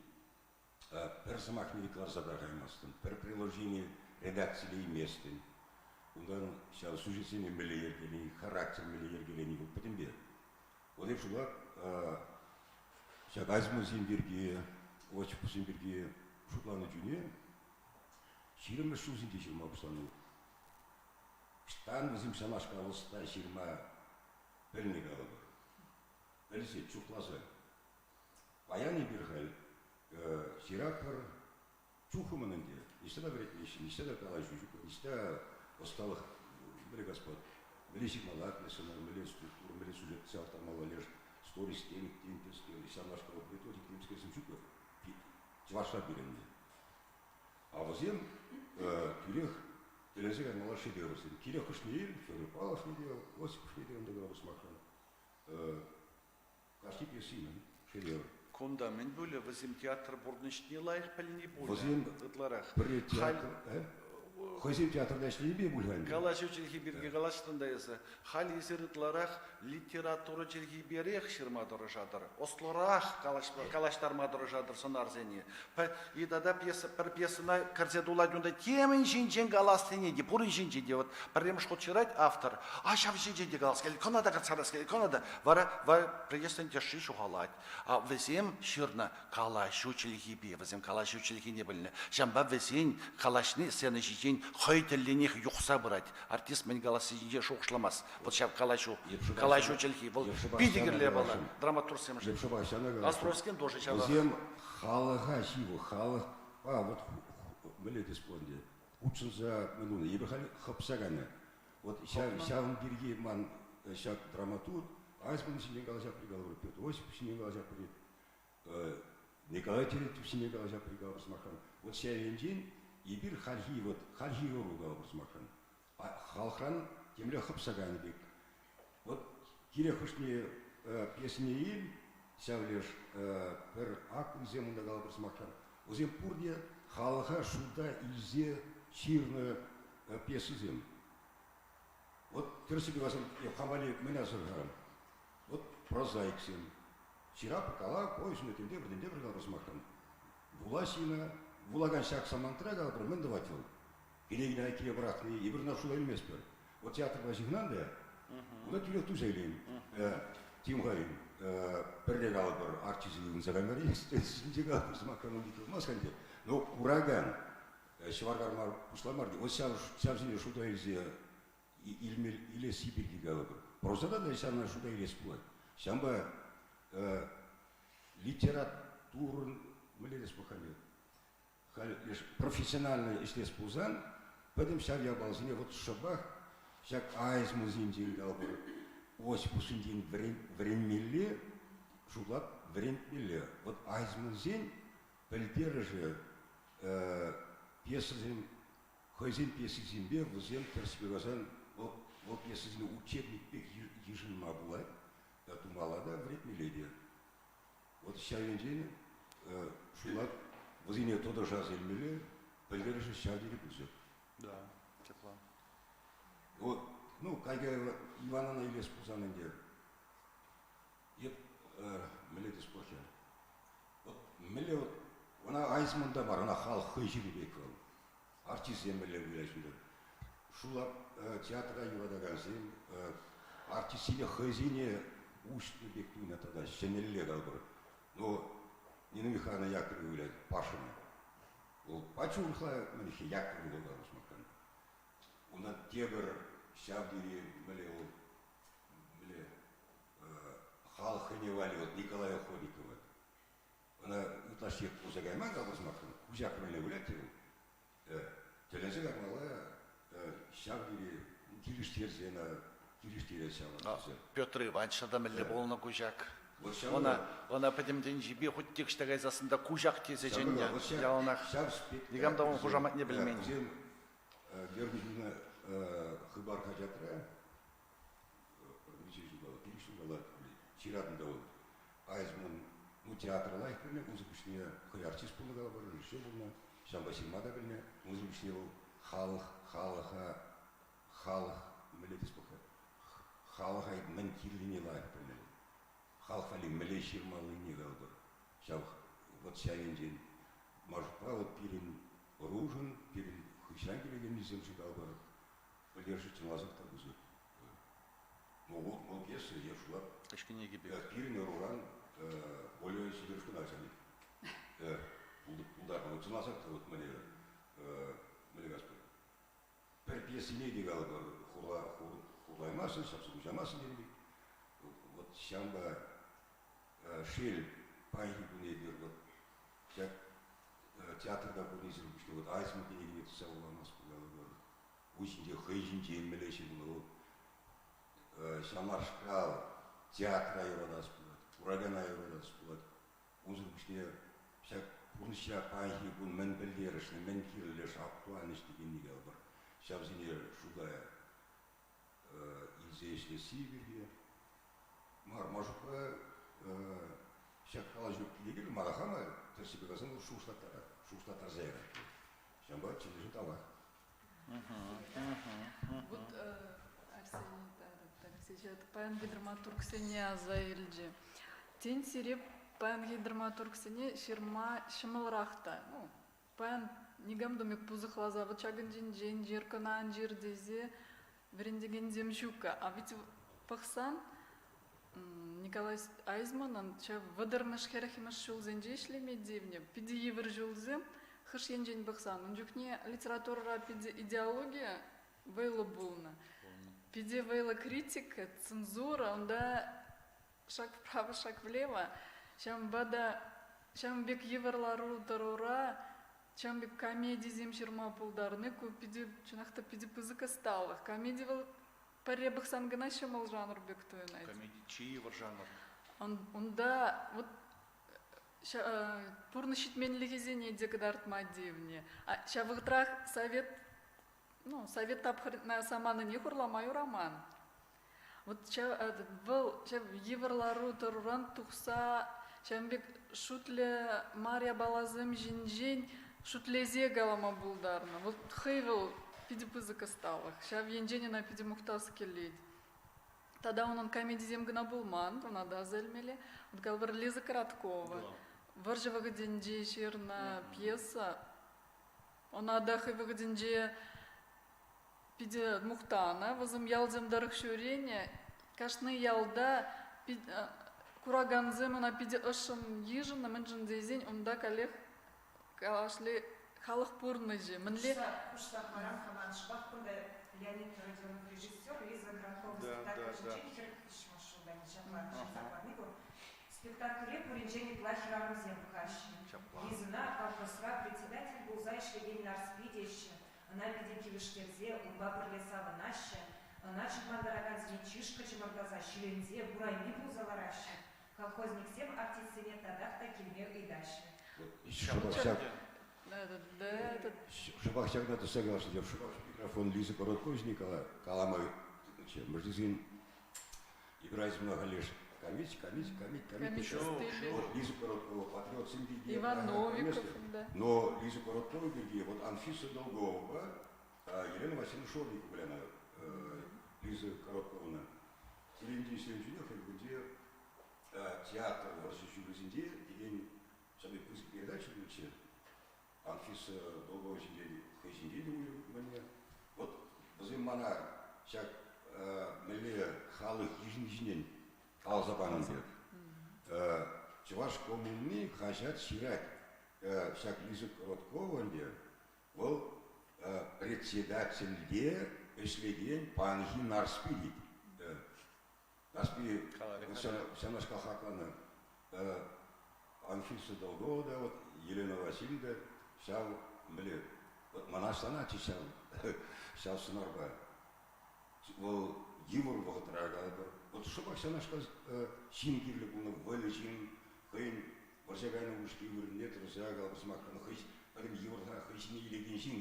пӗр сӑмахне те кӑларса пӑрахаймастӑн, пӗр приложени редакцилейместӗн. Унтан ҫав сюжетсене мӗнле йӗркелени, характер мӗнле йӗркелени вӑл пӗтӗмпе. Вот эп шула ҫак Азимовсем пирки, Осиповсем пирки шутланӑ чухне ҫирӗммӗш ҫулсенче ҫырма пуҫланӑ. Ӑҫтан вӗсем ҫавнашкал ӑста ҫырма пӗлнӗ калӑпӑр. Пӗлсе, чухласа. Паян эпир халь ҫыратпӑр чухӑмӑн ӗнтӗ. Ниҫта та вӗрентмеҫҫӗ, ниҫта та калаҫу ҫук, ниҫта ӑсталӑх мӗнле господ, мӗнле ҫырмалла пьесӑна, мӗнле структура, мӗнле сюжет савӑрттармалла леш, сторис тем, тем, ҫавнашкал методик темскерсем ҫук вӗт. Чӑвашла пирӗн те. А вӗсем тӳрех тӗлӗнсе каймалла шедеврсем. Кирек хӑшне ил, Федор Павловне те, Осиповне те унта кӑна пусмахран. Кашни пьесинӑн шедевр. Кунта мӗн пулӗ? Вӗсем театр пурнӑҫне лайӑх пӗлни пулӗ Вӗсем ытларах. Пӗрре театр, хӑйсем театрта ӗҫленипе пуль-ха ӗнтӗ. Калаҫу чӗлхи пирки калаҫрӑн та эсӗ. Халь эсир ытларах литература чӗлхиперех ҫырма тӑрӑшатӑр, ӑслӑрах калаҫтарма тӑрӑшатӑр сӑнарсене. И тата пьеса, пӗр пьесӑна кӗрсе тулать унта темӗн ҫинчен калас тени те, пурин ҫинчен те. Вот пӗрремӗш хут ҫырать автор, а ҫав ҫинчен те калас килет, кӑна та кӗртсе ярас килет, кӑна та. Вара, вара пьесӑн тӗшши ҫухалать. А вӗсем ҫырнӑ калаҫу чӗлхипе, вӗсем калаҫу чӗлхине пӗлнӗ. Ҫавӑнпа вӗсен калаҫни сцена ҫинчен хӑй тӗллӗнех юхса пырать. Артист мӗн каласси ҫинчен шухӑшламасть. Вот ҫав калаҫу, калаҫу чӗлхи, вӑл питӗ кирлӗ япала драматургсемшӗн. Островскин тоже ҫавах. Вӗсем халӑха ҫывӑх, халӑхпа вот мӗнле тес пулать хутшӑнса мӗн тунӑ, эпир халь хӑпса кайнӑ. Вот ҫавӑн пирки ман ҫак драматург Айзман ҫинчен калаҫа пуль, Петр Осипов ҫинчен калаҫа пуль, Николай Терентьев ҫине калаҫа пуль сӑмахран. Вот ҫав енчен эпир хальхи вот хальхи ӑру калӑпӑр сӑмахран. Халӑхран темле хӑпса кайнӑ пек. Вот кирек хӑшне пьесине ил, ҫав леш пӗр аккунсем унта калӑпӑр сӑмахран. Вӗсем пурте халӑха шута илсе ҫырнӑ пьесӑсем. Вот тӗрӗссипе каласан, хам валли мӗн асӑрхарӑм? Вот прозаиксем. Ҫырап, калав, повесть, темтепӗр, темтепӗр калӑпӑр сӑмахран. Вула ҫынна, вулакан ҫак самантра калӑпӑр, мӗн тӑвать вӑл? Кӗнекене айккине пӑрахни, эпир ӑна шута илместпӗр. Вот театрпа ҫыхӑнан та, унта тӳрех туса илен. Тим-ха, пӗрре калӑпӑр, артисчӗ ывӑнса каймарӗ, ҫинче калӑпӑр, сӑмахран ун пек пулмасть ӗнтӗ. Но куракан ҫӑвар карма пуҫламар, вот ҫав, ҫав шута илсе илесси пирки калӑпӑр. Прозӑра та ҫавна шута илес пулать. Ҫавӑнпа литературӑн мӗнле тес пуль халь профессионально ӗҫлес пулсан пӗтӗм ҫав япаласене вот шӑпах ҫак Айзмансенчен калӑпӑр, Осиповсенчен вӗренмелле, шутлап вӗрентмелле. Вот Айзмансен пӗлтерӗшӗ пьесӑсем хӑйсен пьесисемпе вӗсем тӗрӗспе каласан вӑл, вӑл пьесӑсене учебник пек йышӑнма пулать, тумалла та, вӗрентмелле те. Вот ҫав енчен шутлап вӗсене тӑтӑш аса илмелле, пӗлтерӗшӗ ҫав тери пысӑк. Да, тепла. Вот, ну, Кайга Ивановна илес пулсан ӗнтӗ, эп мӗнле тес пулать Вот мӗнле вот ӑна Айзман та мар, ӑна халӑх хӑй ҫырнӑ пек вӑл. Артистсем мӗнле выляҫҫӗ. Шула театра юратакансем артистсене хӑйсене уҫнӑ пек туйнӑ тата ҫӗнӗлле калӑпӑр. Но Нина Михайловна Яковлева вылять Пашина. Вӑл пач урӑхла мӗнхи Яковлева калаҫмакан. Унтан тепӗр ҫав тери мӗнле вӑл мӗнле халӑх хӑйне валли вот Николай Охотникова Ӑна ытлашшиех пулса кайман калаҫмастӑн, куҫах мӗнле вылять те вӑл. Тӗлӗнсе каймалла ҫав тери килӗштерсе ӑна. Килӗштерет ҫавӑн. Петр Иванович та мӗнле пулнӑ куҫак. Ӑна, ӑна пӗтӗм тӗнчипе хуть те ӑҫта кайсассӑн та куҫак тесе чӗннӗ яланах. Никам та ун хушаматне пӗлмен. Вӗсем Георгий Хыпар хаҫатра миҫе ҫулталӑк, пилӗк ҫулталӑк ҫыратӑн та вӑл. Айзман, ну, театра лайӑх пӗлнӗ, унсӑр пуҫне хӑй артист пулнӑ калӑпӑр, режиссер пулнӑ, ҫавӑнпа ҫырма та пӗлнӗ. Унсӑр пуҫне вӑл халӑх, халӑха, халӑх, мӗнле тес пулать-ха, халӑха мӗн кирлине лайӑх пӗлнӗ вӑл. Халӑх валли мӗнле ҫырмаллине калӑпӑр. Ҫав вот ҫав енчен Машукпа вот пирӗн ӑрушӑн, пирӗн хыҫран килекеннисемшӗн калӑпӑр, пӗлтерӗшӗ чӑнласах та пысӑк. Ну, вӑл пьеса е шула. Ӗҫ кӗнеки пек. Пирӗн ӑруран Оля Сидоровна начальник. Пултарнӑ. Чӑнласах та вот мӗне мӗне каспӑр. Пӗр пьесине те калӑпӑр, хура хурлаймастӑн, ҫапса куҫамастӑн тенӗ пек. Вот ҫавӑнпа шел, паянхи кун эпир вот ҫак театрта пурнисӗр пуҫне вот Айзман кӗнекине тытса вуламастпӑр калӑпӑр. Ун ҫинче хӑй ҫинчен мӗнле ҫырнӑ ҫавнашкал театра юратас пулать, куракана юратас пулать. Унсӑр пуҫне ҫак пурнӑҫра паянхи кун мӗн пӗлтерӗшлӗ, мӗн кирлӗ актуальность текенни калӑпӑр, ҫавсене шута илсе ӗҫлесси пирки мар. Машукпа ҫак калаҫу киле мана хама тӗрӗссипе каласан шухӑшлаттарать, шухӑшлаттарса ярать. Ҫавӑнпа чӗннӗшӗн тавах. Вот Арсений Алексеевич, паянхи драматургсене аса илчӗ. Тен, сире паянхи драматургсене ҫырма ҫӑмӑлрах та. Ну, паян никам та пек пусӑхласа вот ҫакӑн ҫинчен ҫыр, кӑна ан ҫыр тесе вӗрентекенсем ҫук-ка. А ведь пӑхсан Николай Айзманӑн ҫав вӑтӑрмӗш, хӗрӗхмӗш ҫулсенче ӗҫлеме тивнӗ. Питӗ йывӑр ҫулсем. Хӑш енчен пӑхсан, ун чухне литературӑра питӗ идеологи вӑйлӑ пулнӑ. Питӗ вӑйлӑ критика, цензура, унта шаг вправо, шаг влево. Ҫавӑнпа та ҫавӑн пек йывӑр лару-тӑрура ҫавӑн пек комедисем ҫырма пултарни ку питӗ, чӑнах та питӗ пысӑк ӑсталӑх. Комеди вӑл Пӗрре пӑхсан кӑна ҫӑмӑл жанр пек туйӑнать. Комеди чи йывӑр жанр. Унта вот пурнӑҫ ҫитменлӗхӗсене те кӑтартма тивнӗ. Ҫав вӑхӑтрах совет, ну, совет тапхӑрне саманине хурлама юраман. Вот вӑл ҫав йывӑр лару-тӑруран тухса ҫавӑн пек шутлӗ мар япаласем ҫинчен шӳтлесе калама пултарнӑ. Вот хӑй вӑл питӗ пысӑк ӑсталӑх. Ҫав енчен ӑна питӗ мухтас килет. Тата унӑн комедисем кӑна пулман, ӑна та аса илмелле. Вот калӑпӑр Лиза Короткова. Вӑрҫӑ вӑхӑтӗнче ҫырнӑ пьеса. Ӑна та хӑй вӑхӑтӗнче питӗ мухтанӑ. Вӗсем ялсем тӑрӑх ҫӳренӗ. Кашни ялта куракансем ӑна питӗ ӑшшӑн йышӑннӑ, мӗншӗн тесен унта каллех калашле халӑх пурнӑҫӗ. Мӗнле Хушса хӑварам-ха ман шӑпах кунта Леонид Родионов режиссер Лиза Короткова спектакль ҫинчен 43-мӗш ҫулта ҫапла ҫырса хӑварни пур. Спектакльре пуринчен ытла хӗрарӑмсем пӑхаҫҫӗ. Лизӑна колхозра председатель пулса ӗҫлекен Нарспи теҫҫӗ. Ӑна питӗ килӗштерсе унпа пӗрле савӑнаҫҫӗ, ӑна чӑрмантаракансене чышкӑ чӑмӑртаса ҫиленсе курайми пулса лараҫҫӗ. Колхозниксем артистсене татах та килме ыйтаҫҫӗ. Шӑпах ҫакна тӑсса каласшӑн, шӑпах микрофон Лиза Короткова ҫине калама ыйтнӑччӗ. Мӗншӗн Ибрагимовна халеш камит, камит, камит, камит. Вот Лиза Короткова патриотсем пирки. Иван Новиков, да. Но Лиза Короткова пирки вот Анфиса Долгова, Елена Васильевна Шорникова выляна Лиза Короткована. Телевидени ҫӳренчине хӑй кунте театр вӑрҫӑ ҫулӗсенче текен ҫав пек пысӑк передача пулчӗ. Анфиса Долгова ҫинчен хӑй ҫинчен те уйрӑм Вот вӗсем мана ҫак мӗнле халӑх йышӑнни ҫинчен каласа панӑ пек. Чӑваш коммуни хаҫат ҫырать. Ҫак Лиза Короткова ӗнтӗ вӑл председательте ӗҫлекен паянхи Нарспи тет. Нарспи ҫавнашкал хакланӑ. Анфиса Долгова та, вот Елена Васильевна та ҫав мӗнле вот мӑнаҫланатчӗ ҫав ҫав сӑнарпа. Вӑл йывӑр вӑхӑтра калӑпӑр. Вот шӑпах ҫавнашкал ҫын кирлӗ пулнӑ, вӑйлӑ ҫын хӑйӗн вӑрҫа кайнӑ упӑшки вырӑнне тӑрса калӑпӑр сӑмахран хӑй пӗтӗм йывӑрлӑха хӑй ҫине илекен ҫын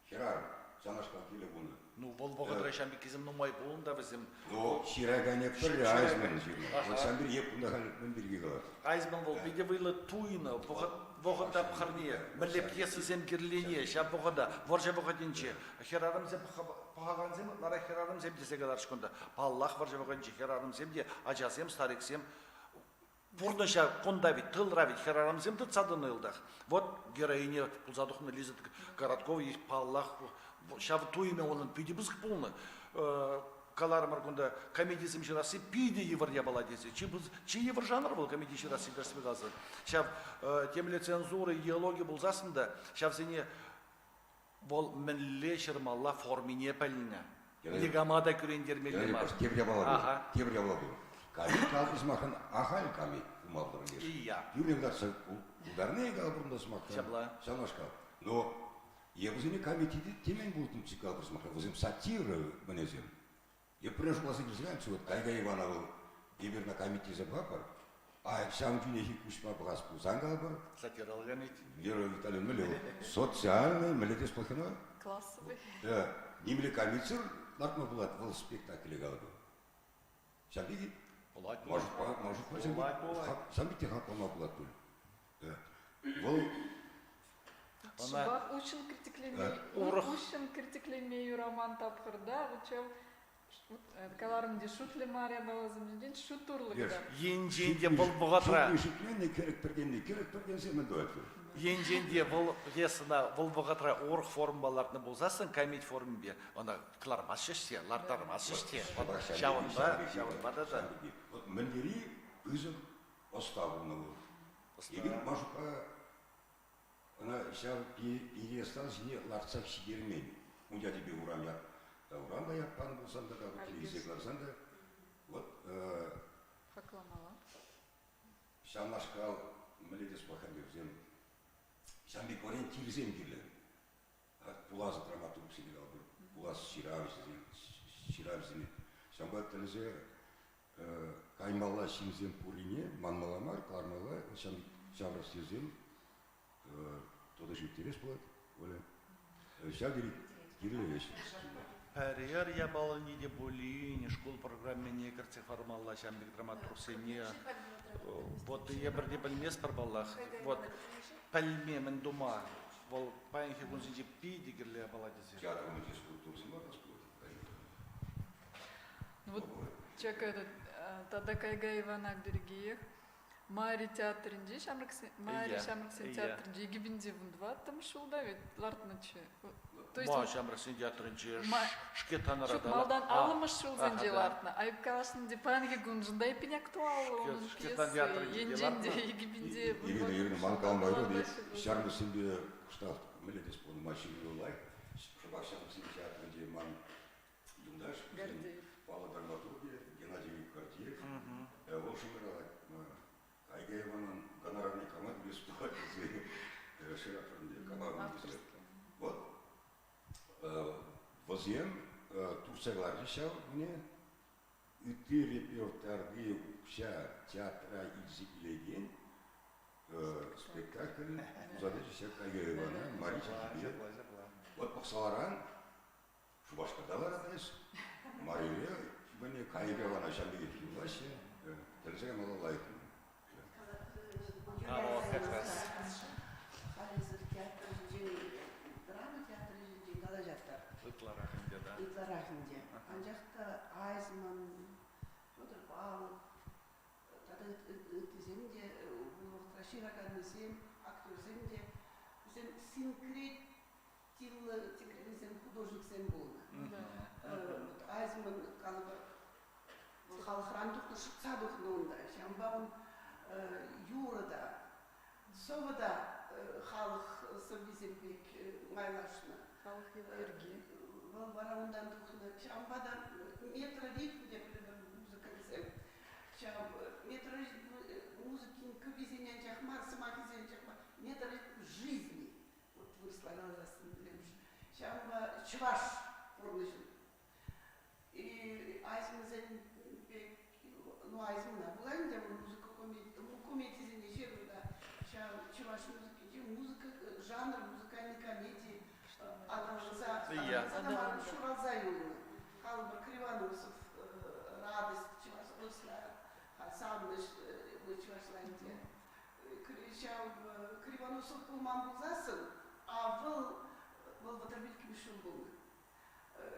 хӗрарӑм ҫавнашкал кирлӗ пулнӑ. Ну, вӑл вӑхӑтра ҫам пеккисем нумай пулнӑ та вӗсем. Ну, ҫыраканӗ пӗрре Айзман ҫырнӑ. Вот ҫам пирки эп кунта халь мӗн пирки калас? Айзман вӑл питӗ вӑйлӑ туйнӑ вӑхӑт вӑхӑт тапхӑрне, мӗнле пьесӑсем кирлине ҫав вӑхӑта, вӑрҫӑ вӑхӑтӗнче хӗрарӑмсем пӑхакансем ытларах хӗрарӑмсем тесе каларӗҫ кунта. Паллах, вӑрҫӑ вӑхӑтӗнче хӗрарӑмсем те, ачасем, стариксем пурнӑҫа кунта ведь, тылра ведь хӗрарӑмсем тытса тӑнӑ йӑлтах. Вот героиня пулса тухнӑ Лиза Короткова, паллах, ҫав туйӑмӗ унӑн питӗ пысӑк пулнӑ. Каларӑмӑр кунта, комедисем ҫырасси питӗ йывӑр япала тесе. Чи, чи йывӑр жанр вӑл комеди ҫырасси тӗрӗсме каласан. Ҫав темле цензура, идеологи пулсассӑн та ҫавсене вӑл мӗнле ҫырмалла формине пӗлнӗ. Никама та кӳрентермелле мар. Тепӗр япала пур. Тепӗр япала пур. Камит калпӑр сӑмахӑн ахаль камит пулма пултарать. Ия. Тӳрре кӑтартса пултарни калпӑр сӑмахран. Ҫапла. Ҫавнашкал. Но вӗсене камит темен пултӑмччӗ калпӑр сӑмахран. Вӗсем сатира мӗнесем. Эпре шутласа килсе кайнӑччӗ вот Кайга Ивана вӑл эпир на камит тесе пӑхатпӑр. А ҫавӑн чухнехи куҫпа пӑхас пулсан калӑпӑр. Сатирал камит. Вера Витальевна мӗнле вӑл? Социальный, мӗнле тес пулать-ха? Классовый. Нимле камитсӑр лартма пулать вӑл спектакле калӑпӑр. Ҫав пек Пулать. Может, может, пулать, пулать. Ҫав пек те хаклама пулать пуль. Вӑл Шӑпах уҫҫӑн критиклеме, уҫҫӑн критиклеме юраман тапхӑрта вот ҫав каларӑм те шутлӗ мар япаласем ҫинчен шут урлӑ кӑтарт. Енчен те вӑл вӑхӑтра шӳтленнӗ кӗрӗк пӗркенни кӗрӗк пӗркенсе мӗн тӑвать вӑл? Енчен те вӑл пьесӑна вӑл вӑхӑтра урӑх формӑпа лартнӑ пулсассӑн камит формипе ӑна кӑлармастчӗҫ те, ларттармастчӗҫ те. Ҫавӑнпа, ҫавӑнпа тата. Вот мӗн тери пысӑк ӑста пулнӑ вӑл. Эпир Машукпа ӑна ҫав пьедестал ҫине лартсах ҫитермен. Ун ячӗпе урам ят, урам та ят панӑ пулсан та, телевизор кӑларсан та. Вот Хакламалла. Ҫавнашкал мӗнле тес пулать вӗсем ҫавӑн пек ориентирсем кирлӗ. Пулас драматургсене калӑпӑр, пулас ҫыравҫӑсем, ҫыравҫӑсене. Ҫавӑнпа тӗлӗнсе каймалла ҫынсем пуррине манмалла мар, кӑлармалла. Ҫамрӑксем тӑтӑш ирттерес пулать, Оля. Ҫав тери кирлӗ ӗҫ. Пӗрер япалине те пулин шкул программине кӗртсе хӑвармалла ҫавӑн пек драматургсене. Вот эпир те пӗлместпӗр паллах. Вот пӗлме мӗн тума. Вӑл паянхи кунсенче питӗ кирлӗ япала тесе. Театр умӗнче скульптурӑсем лартас пулать. Ну вот человек этот, тата Кайга Ивана пиркиех Мари театрӗнче ҫамрӑксен Мари ҫамрӑксен театрӗнче 2014 ҫулта ведь лартнӑччӗ. То есть Ма ҫамрӑксен театрӗнче Шкетанра Ҫук, малтан аллӑмӗш ҫулсенче лартнӑ. Айӑп каласшӑн те паянхи куншӑн та эппин актуаллӑ унӑн пьеси. Енчен те икӗпинте Ирина Юрьевна, ман калама юрать, ҫармӑссемпе кӑштах мӗнле тес пулнӑ, ма ҫыру лайӑх. Шӑпах ҫамрӑксен театрӗнче ман юлташ, паллӑ драматургӗ Геннадий Гордеев. Вӑл шӑнкӑравлать. Кайга Иванӑн гонорарне кама тӳлес пулать тесе шыратпӑр ӗнтӗ, кама тесе. Вот вӗсем туртса кӑларчӗҫ ҫав мне. Ытти репертуарти укҫа театра илсе килекен спектакль туса тӑчӗ ҫак Кайга Ивана Мария чӗлхипе. Вот пӑхса ларан, Шупашкарта ларать эс. Марире мӗне кайӑкӗ вара ҫав пекех юлаҫҫӗ. Тӗрӗсе каймалла лайӑх. А, как раз. Халӗсӗр театр ҫинчен, драма театрӗ ҫинчен калаҫатӑр. Ытларах ӗнтӗ, да. Ытларах ӗнтӗ. Анчах та Айзман, Федор Павлов тата ыттисем те вӑхӑтра ҫыраканнисем, актерсем те вӗсем синкрет Тиллӑ текенсем художниксем пулнӑ. Вот Айзман калӑпӑр, вӑл халӑхран тухнӑ, шӑтса тухнӑ унта. Ҫавӑнпа ун юрӑ та, сӑвӑ та халӑх сӑввисем пек майлашнӑ. Халӑх йӑли-йӗрки. Вӑл вара унтан тухнӑ. Ҫавӑнпа та метроритм те музыкӑсем. Ҫав метроритм музыкин кӗввисене анчах мар, сӑмахӗсене анчах мар, метроритм жизни. Вот вырӑсла каласассӑн пӗлемӗш. Ҫавӑнпа чӑваш пурнӑҫӗн. И Айзман Ҫав чӑваш музыкинче музыка жанр музыкальной комедии аталанса ҫуралса юлнӑ. Калӑпӑр, Кривоносов «Радость» чӑваш вырӑсла, «Савӑнӑҫ» чӑвашла ӗнтӗ. Ҫав Кривоносов пулман пулсассӑн, а вӑл вӑл 35-мӗш ҫул пулнӑ.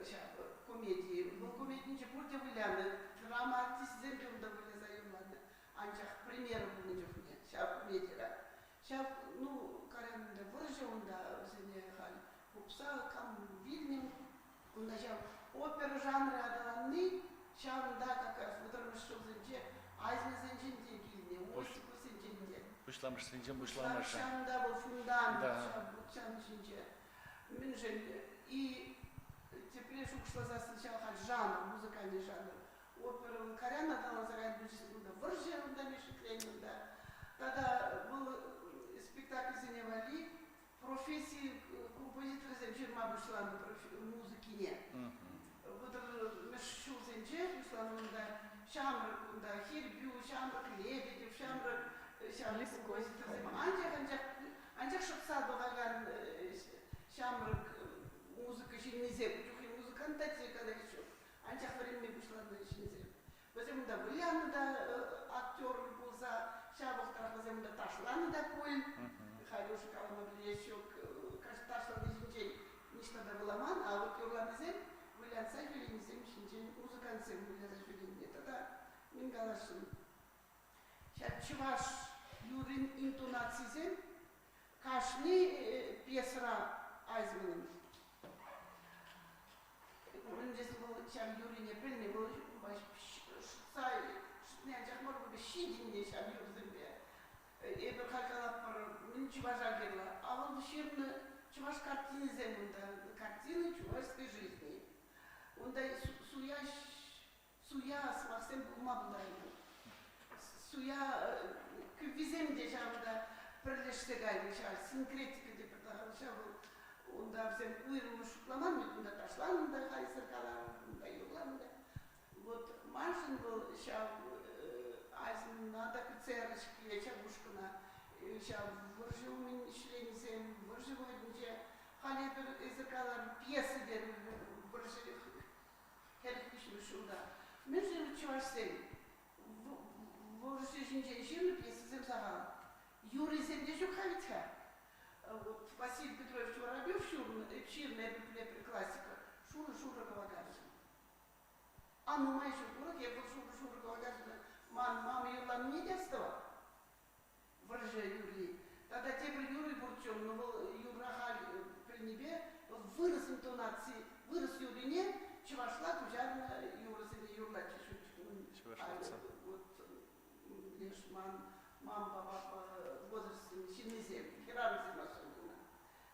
Ҫав комедии. Вӑл комединче пурте вылянӑ, драма артисчӗсем те унта выляса юрланӑ. Анчах премьера пулнӑ чухне ҫав комедире ҫав, ну, карен унта вӑрҫӑ унта вӗсене халь хупса кам вилнӗ, унта ҫав опера жанрӗ аталанни ҫавӑнта как раз 30-мӗш ҫулсенче Айзмансенчен те килнӗ, Осиповсенчен те. Пуҫламӑшсенчен пуҫламӑшӗ. Ҫавӑнта вӑл фундамент ҫав ҫавӑн ҫинче. Мӗншӗн и тепре шухӑшласассӑн ҫав халь жанр, музыкальный жанр опера вӑл карян аталанса кайнӑ унта вӑрҫӑ унта мешетленнӗ унта. Тата вӑл спектакльсене валли професси композиторӗсем ҫырма пуҫланӑ музыкине. 30-мӗш ҫулсенче пуҫланӑ унта ҫамрӑк унта Хирбю, ҫамрӑк Лебедев, ҫамрӑк ҫамрӑк композиторсем. Анчах анчах анчах шӑпса тухакан ҫамрӑк музыка ҫыннисем, чухне музыкант та калас ҫук. Анчах вӗренме пуҫланӑ ҫынсем. Вӗсем унта вылянӑ та актер пулса, ҫав вӑхӑтрах вӗсем унта ташланӑ та пуль. Халь уж калама пӗлес ҫук, ташлани ҫинчен ниҫта та вуламан, а вот юрланисем вылянса ҫӳренисем ҫинчен музыкантсем выляса ҫӳренине тата мӗн каласшӑн. Ҫак чӑваш юррин интонацисем кашни пьесӑра Айзманӑн. Мӗн тесен вӑл ҫав юррине пӗлнӗ, вӑл шӑтса шӑтни анчах мар, вӑл ҫитӗннӗ ҫав юрӑсемпе. Эпир халь калатпӑр, мӗн чӑваша кирлӗ. А вӑл ҫырнӑ чӑваш картинисем унта, картины чувашской жизни. Унта суя суя сӑмахсем пулма пултарайман. Суя кӗввисем те ҫавӑнта пӗрлешсе кайнӑ ҫав синкретика те пӗр ҫав унта вӗсем уйрӑммӑн шутламан вӗт унта ташланӑ та хайсӑр каланӑ, унта юрланӑ та. Вот маншӑн вӑл ҫав Айзмана та кӗтсе ярас-ҫке ҫав ушкӑна. Ҫав вӑрҫӑ умӗн ӗҫленисем, вӑрҫӑ вӑхӑтӗнче халь эпир эсир калар пьеса терӗр вӑрҫӑ 43-мӗш ҫулта. Мӗншӗн чӑвашсем вӑрҫӑ ҫинчен ҫырнӑ пьесӑсем сахал? Юррисем те ҫук-ха вӗт-ха. Вот Василий Петрович Воробьев ҫырнӑ, ҫырнӑ эпӗ пӗлетпӗр классика. Шурӑ-шурӑ кӑвакарчӑн. А нумай ҫул курӑк, эпӗ шурӑ-шурӑ кӑвакарчӑн ман мама юрланине те астӑвап. Вӑрҫӑ юрри. Тата тепӗр юрри пурччӗ, но вӑл юрра халь пӗлнипе вӑл вырӑс интонаци, вырӑс юррине чӑвашла куҫарнӑ юрӑсене юрлатчӗҫ. Чӑвашлатса. Вот леш ман мампа папа возрастсен ҫыннисем, хӗрарӑмсем особенно.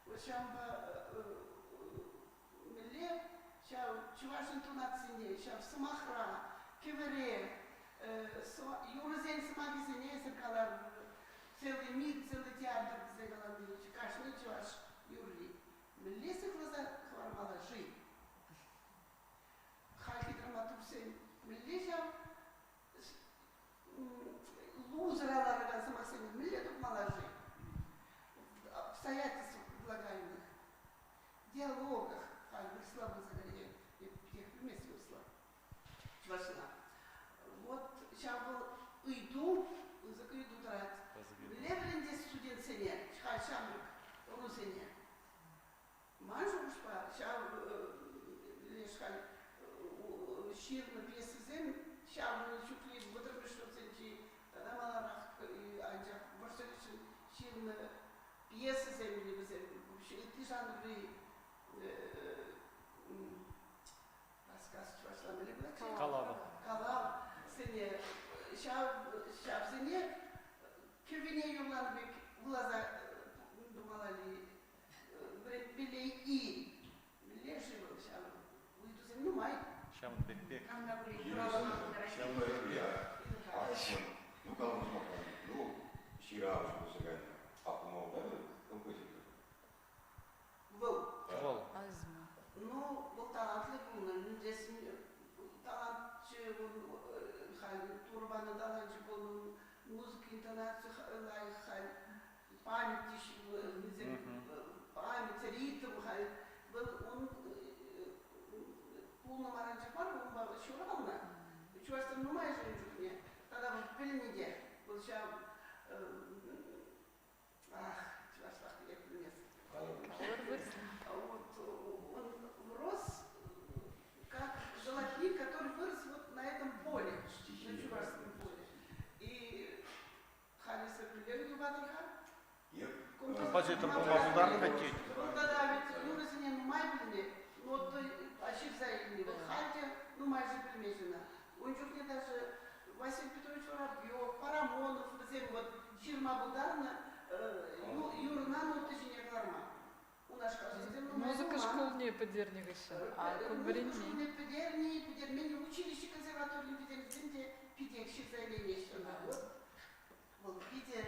Вот ҫавӑнпа мӗнле ҫав чӑваш интонацине, ҫав сӑмахра, кӗвӗре, юрӑсен сӑмахӗсене эсир калар, целый мир, целый театр тесе калани, кашни чӑваш юрри. Мӗнле сыхласа хӑвармалла-ши? Хальхи драматургсен мӗнле ҫав лузера ларакан сӑмахсене мӗнле тупмалла-ши? Обстоятельства предлагаемых диалогах халь вырӑсла пулса кӗрекен, эп питех пӗлмест вырӑсла, чӑвашла. Вот ҫав вӑл ыйту, пысӑк ыйту тӑрать. Мӗнле вӗрентес студентсене, халь ҫамрӑк ӑрусене? Ман шухӑшпа, ҫав леш халь ҫырнӑ пьесӑсем ҫавӑн чухне 30-мӗш ҫулсенчи тата маларах, анчах вӑрҫӑ хыҫҫӑн ҫырнӑ пьесӑсем вӗсем ытти жанрри рассказ чӑвашла мӗнле пулать? Калав. Калавсене ҫав ҫавсене кӗввине юрланӑ пек вуласа тумалли вӗрентмелле-и? Мӗнле-ши вӑл ҫав ыйтусем нумай. Ҫавӑн пек пек. Ҫавӑн пек пек. Ну, калама ну, ҫыравҫӑ пулса кайнӑ. Апла композитор. Вӑл. Вӑл. Ну, вӑл талантлӑ пулнӑ. Мӗн талантчӗ халь Турӑ панӑ таланчӗ пулнӑ. Музыка интонаци лайӑх халь. Память память, ритм халь вӑл ун пулнӑ мар анчах мар, унпа ҫуралнӑ. Чӑвашсем нумайӑшӗ ун чухне тата вӑл пӗлнӗ те. Вӑл ҫав ах, чӑвашлах пек пӗлмест. Вот он рос как золотник, который вырос вот на этом поле, на чувашском поле. И халӗ сӗрпӗлле юлатӑр-ха. Композитор пулма пултарнӑ вӗт тет. Вӑл тата ведь юрӑсене нумай пӗлнӗ, но ҫырса илнӗ вӑл. Халь те нумайӑшӗ пӗлмест ӑна. Ун чухне даже Василий Петрович Воробьев, Парамонов вӗсем вот ҫырма пултарнӑ юрӑна нота ҫине кӑларма. Унашкал ҫынсем нумай Музыка шкулне пӗтернӗ хыҫҫӑн. А ку Музыка вӗренмен. шкулне пӗтернӗ, пӗтермен училище консерваторине пӗтернисем те питех ҫырса илеймеҫҫӗ ӑна. Вот вӑл питӗ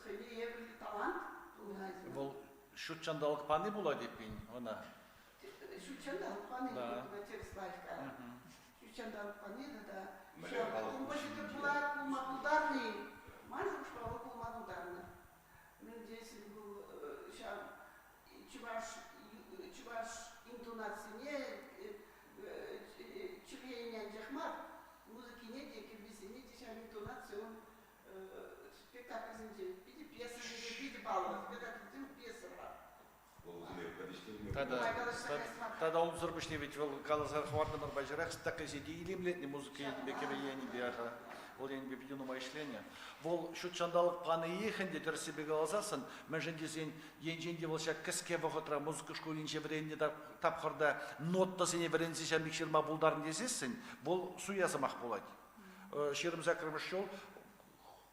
хӑйне евӗрлӗ талант пулнӑ. Вӑл ҫут ҫанталӑк пани пулать эппин ӑна? Ҫут ҫанталӑк пани тӗрӗс лайӑх калать. Ҫут ҫанталӑк пани тата ҫав композитор пулать пулма пултарни ман шухӑшпа вӑл пулма пултарнӑ. Мӗн тесен вӑл ҫав чӑваш чӑваш интонацине чӗлхене анчах мар, музыкине те, кӗввисене те ҫав интонаци он спектакльсенче питӗ пьесӑсенче питӗ паллӑ. Спектакльсем пьесӑра. Тата, тата унсӑр пуҫне ведь вӑл каласа хӑварнӑ паҫӑрах спектакльсене илемлетнӗ музыка енӗпе, кӗвӗ енӗпе, аха. Вӑл енӗпе питӗ нумай ӗҫленӗ. Вӑл ҫут ҫанталӑк паниех ӗнтӗ тӗрӗссипе каласассӑн, мӗншӗн тесен енчен те вӑл ҫак кӗске вӑхӑтра музыка шкулӗнче вӗреннӗ тапхӑрта нотӑсене вӗренсе ҫав пек ҫырма пултарнӑ тесессӗн, вӑл суя сӑмах пулать. 28-мӗш ҫул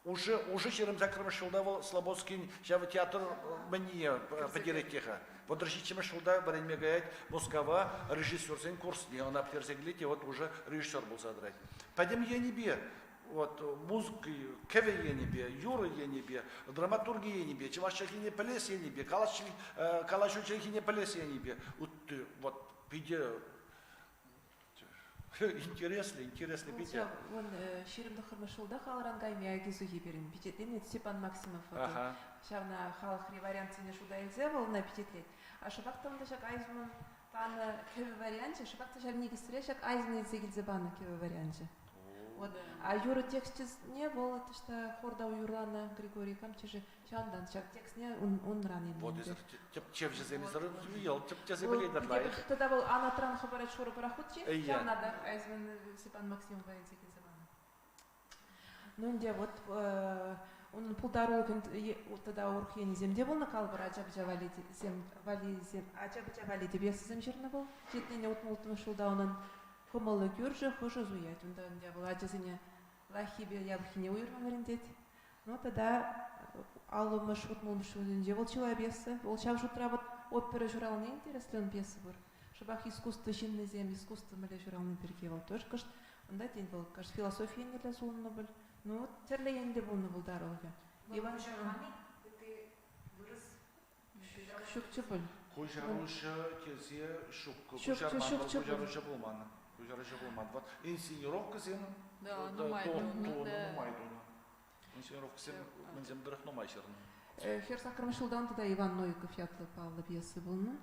Уже, уже 28-мӗш ҫулта вӑл Слободскин ҫав театр мӗнне пӗтерет те-ха. 37-мӗш ҫулта вӗренме каять Мускава режиссерсен курсне. Ӑна пӗтерсе килет те вот уже режиссер пулса тӑрать. Пӗтӗм енӗпе вот музыка, кӗвӗ енӗпе, юрӑ енӗпе, драматурги енӗпе, чӑваш чӗлхине пӗлес енӗпе, калаҫу чӗлхине пӗлес енӗпе ытти вот питӗ Интереслӗ, интереслӗ питӗ. Вон 29-мӗш ҫулта халран кайми аки-сухи пирӗн пичетленет Степан Максимов. Ҫавна халӑхри вариантсене шута илсе вӑл ӑна пичетлет. А шӑпах та унта ҫак Айзман панӑ кӗвӗ варианчӗ, шӑпах та ҫав никӗсре ҫак Айзман илсе килсе панӑ кӗвӗ варианчӗ. Вот. А юрӑ тексчӗсне вӑл таҫта хорта юрланӑ Григорий Камчиши Ҫавӑнтан ҫак текстне унран илнӗ. Вот эсир тӗпчевҫӗсемсӗр йӑлт тӗпчесе пӗлетӗр лайӑх. Тата вӑл анатран хӑпарать шурӑ пӑрахут ҫеҫ. Ҫавна та Айзман Степан Максимова илсе килсе панӑ. Ну ӗнтӗ вот унӑн пултарулӑхӗн тата урӑх енӗсем те пулнӑ. Калӑпӑр, ача-пӑча валлисем ача-пӑча валли те пьесӑсем ҫырнӑ вӑл. Ҫитнӗ 66 ҫулта унӑн Кӑмӑллӑ кӳршӗ хӑшӗ суять. Унта ӗнтӗ вӑл ачасене лайӑххипе япӑххине уйӑрма вӗрентет. Ну тата 50-мӗш, 60-мӗш ҫулсенче вӑл чылай пьеса. Вӑл ҫав шутра вот опера ҫурални интереслӗ ун пьеса пур. Шӑпах искусство ҫыннисем, искусство мӗнле ҫурални пирки вӑл тоже кӑшт унта тен вӑл кӑшт философи еннелле сулӑннӑ пуль. Ну вот тӗрлӗ енлӗ пулнӑ пултарулӑхӗ. Иван ҫурални ытти вырӑс Ҫукчӗ пуль. Куҫаруҫӑ тесе ҫук. Куҫарман вӑл куҫаруҫӑ пулман. Куҫаруҫӑ пулман. Вот инсценировкӑсем нумай нумай тунӑ. Инсценировкӑсем мӗнсем тӑрӑх нумай ҫырнӑ. Хӗр саккӑрмӗш ҫултан тата Иван Новиков ятлӑ паллӑ пьеса пулнӑ.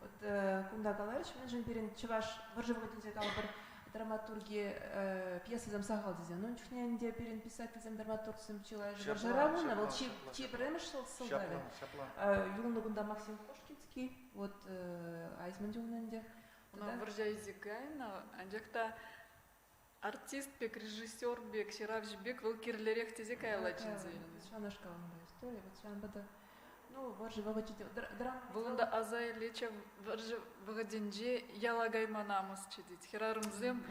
Вот кунта каларӗҫ, мӗншӗн пирӗн чӑваш вӑрҫӑ вӑхӑтӗнче калӑпӑр драматурги пьесӑсем сахал тесе. Ну, ун чухне ӗнтӗ пирӗн писательсем, драматургсем чылайӑшӗ вӑрҫӑра пулнӑ. Вӑл чи, чи пӗрремӗш сӑлтавӗ. Юлнӑ кунта Максим Кошкинский, вот Айзман юлнӑ ӗнтӗ. Ӑна вӑрҫа илсе кайнӑ, анчах та артист пек, режиссер пек, ҫыравҫӑ пек вӑл кирлӗрех тесе каялла чӗнсе илнӗ. Ҫавнашкал унта история. Вот ҫавӑнпа та ну, вӑрҫӑ вӑхӑчӗ драма. Вӑл унта аса илет, вӑрҫӑ вӑхӑтӗнче яла кайма намӑсчӗ тет. Хӗрарӑмсем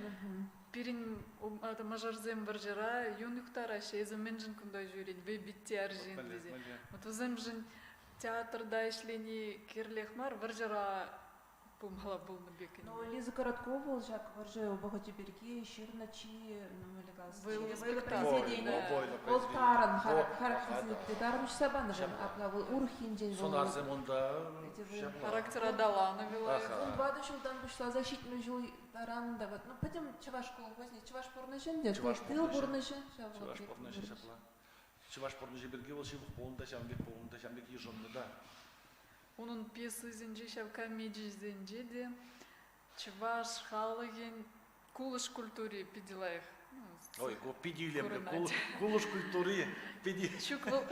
пирӗн мӑшӑрсем вӑрҫӑра юн юхтараҫҫӗ, эсӗ мӗншӗн кунта ҫӳрен, вӑйпитти арҫын тесе. Вот вӗсемшӗн театрта ӗҫлени кирлех мар, вӑрҫӑра пулмалла пулнӑ пек. Ну, Лиза Короткова вӑл ҫак вӑрҫӑ вӑхӑчӗ пирки ҫырнӑ чи, ну, мӗнле калас, вӑйлӑ произведени. Вӑл тарӑн характеристики тарӑн уҫса панӑ апла вӑл урӑх енчен вӑл. Сӑнарсем унта Характер аталанӑвӗ лайӑх. 14 ҫултан пуҫласа 70 ҫул таран та вот, ну, пӗтӗм чӑваш колхозне, чӑваш пурнӑҫӗ ӗнтӗ, тыл пурнӑҫӗ ҫав Чӑваш пурнӑҫӗ ҫапла. Чӑваш пурнӑҫӗ пирки вӑл ҫывӑх пулнӑ та, ҫавӑн пек пулнӑ та, ҫавӑн пек йышӑннӑ та. Унӑн пьесисенче ҫав комедисенче те чӑваш халӑхӗн кулӑш культури питӗ лайӑх. Ой, ку питӗ илемлӗ. Кулӑш культури питӗ... Ҫук, вӑл,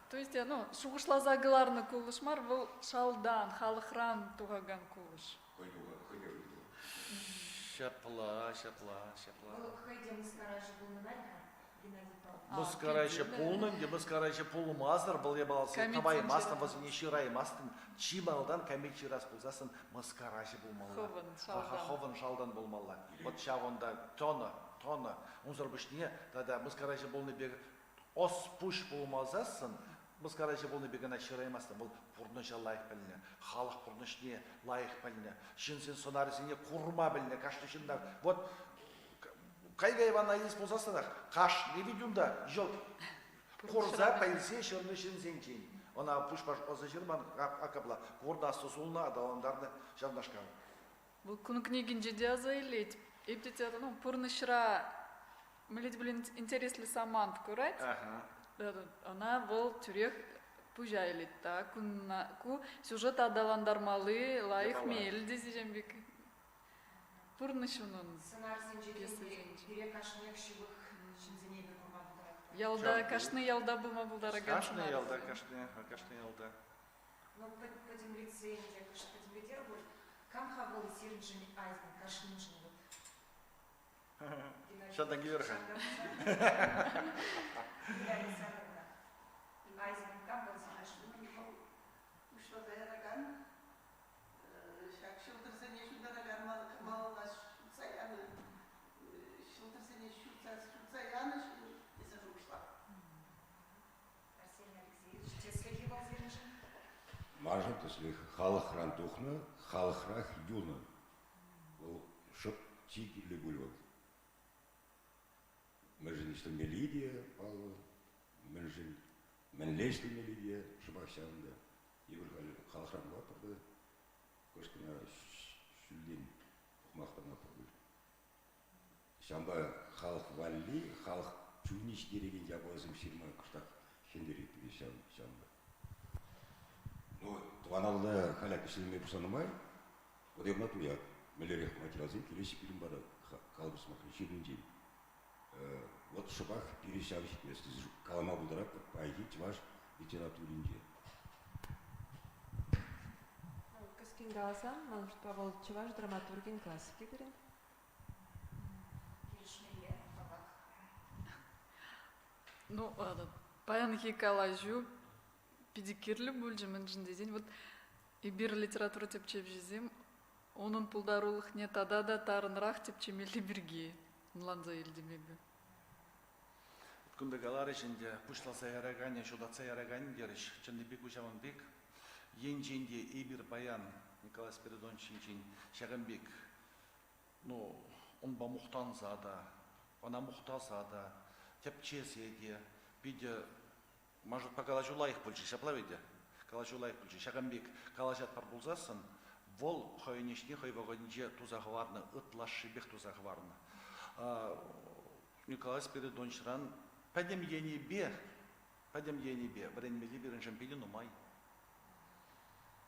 то есть, ну, шухӑшласа кӑларнӑ кулӑш мар, вӑл шалтан, халӑхран тухакан кулӑш. Ҫапла, ҫапла, ҫапла. Вӑл хӑй те мыскараҫӑ пулнӑ-ха, Геннадий Павлович. Мыскараҫӑ пулнӑ ӗнтӗ, мыскараҫӑ пулмасӑр вӑл япаласене тӑваймастӑн, вӗсене ҫыраймастӑн. Чи малтан камит ҫырас пулсассӑн мыскараҫӑ пулмалла. Хӑвӑн шалтан. Хӑвӑн шалтан пулмалла. Вот ҫавӑнта тӑнӑ, тӑнӑ. Унсӑр пуҫне тата мыскараҫӑ пулнӑ пек ӑс-пуҫ пулмасассӑн мыскараҫӑ пулнӑ пек ӑна ҫыраймастӑн. Вӑл пурнӑҫа лайӑх пӗлнӗ, халӑх пурнӑҫне лайӑх пӗлнӗ, ҫынсен сӑнарӗсене курма пӗлнӗ. Кашни ҫынна вот Кайга Ивана илес пулсассӑнах кашни ведь унта йӑлт курса пӗлсе ҫырнӑ ҫынсенчен. Ӑна пуҫпаш ӑсӗ ҫырман капла курнӑ сулнӑ аталантарнӑ ҫавнашкал. Вӑл кун кӗнекинче те аса илет. Эп те ну, пурнӑҫра мӗнле те пулин интереслӗ самант курать. Ӑна вӑл тӳрех пуҫа илет та. Ку сюжет аталантармалли лайӑх мел тесе ҫавӑн пек пурнӑҫ унӑн. Сӑнарсенче пире кашниех ҫывӑх ҫынсене эпир курма пултаратпӑр. Ялта, кашни ялта пулма пултаракан Кашни ялта, кашни, кашни ялта. Ну, пӗтӗмлетсе ӗнтӗ, кӑшт пӗтӗмлетер пуль. Кам-ха вӑл сирӗншӗн Айзен, кашниншӗн вот? Ҫантан килер-ха. Юлия Александровна, Айзен, кам вӑл сирӗншӗн? Вӑл пуҫласа яракан, ҫак ҫӑлтӑрсене ҫунтаракан малалла ҫутса янӑ, ҫӑлтӑрсене ҫутса, ҫутса янӑ ҫын тесе шухӑшлап. Арсений Алексеевич, тӗслӗх-и вӑл сирӗншӗн? Маншӑн тӗслӗх халӑхран тухнӑ, халӑхрах юлнӑ. Вӑл шӑп чи кирлӗ пуль вӑл. Мӗншӗн ӗҫлемелли те паллӑ, мӗншӗн мӗнле ӗҫлемелли те шӑпах ҫавӑнта. Эпир халь халӑхран пулатпӑр та кӑшт кӑна ҫӳлтен пӑхмах тӑратпӑр пуль. Ҫавӑнпа халӑх валли, халӑх чунне ҫитерекен япаласем ҫырма кӑштах хӗнтерет пире ҫавӑнпа. Ну, тӑваналла халь ӗҫлеме пуҫланӑ май, вот эп ӑна туят, мӗнлерех материалсем килеҫҫӗ пирӗн пата калӑпӑр сӑмахри ҫырнинчен. Вот шӑпах пире ҫав ҫитмест тесе калама пултаратпӑр паянхи чӑваш литературинче. Кӗскен каласан, ман шутпа, вӑл чӑваш драматургин классикӗ пирӗн. Килӗшмелле, паллах. Ну, паянхи калаҫу питӗ кирлӗ пулчӗ, мӗншӗн тесен вот эпир литература тӗпчевҫисем унӑн пултарулӑхне тата та тарӑнрах тӗпчемелли пирки ӑнланса илтӗм эпӗ. Кунта каларӗҫ ӗнтӗ, пуҫласа яраканӗ, ҫутатса яраканӗ терӗҫ. Чӑннипе ку ҫавӑн пек. Енчен те эпир паян Николай Спиридонович ҫинчен ҫакӑн пек ну, унпа мухтанса та, ӑна мухтаса та, тӗпчесе те питӗ, ман шутпа, калаҫу лайӑх пулчӗ, ҫапла вӗт? Калаҫу лайӑх пулчӗ. Ҫакӑн пек калаҫатпӑр пулсассӑн, вӑл хӑйӗн ӗҫне хӑй вӑхӑтӗнче туса хӑварнӑ, ытлашшипех туса хӑварнӑ. Николай Спиридоновичран пӗтӗм енӗпе, пӗтӗм енӗпе вӗренмелли пирӗншӗн питӗ нумай.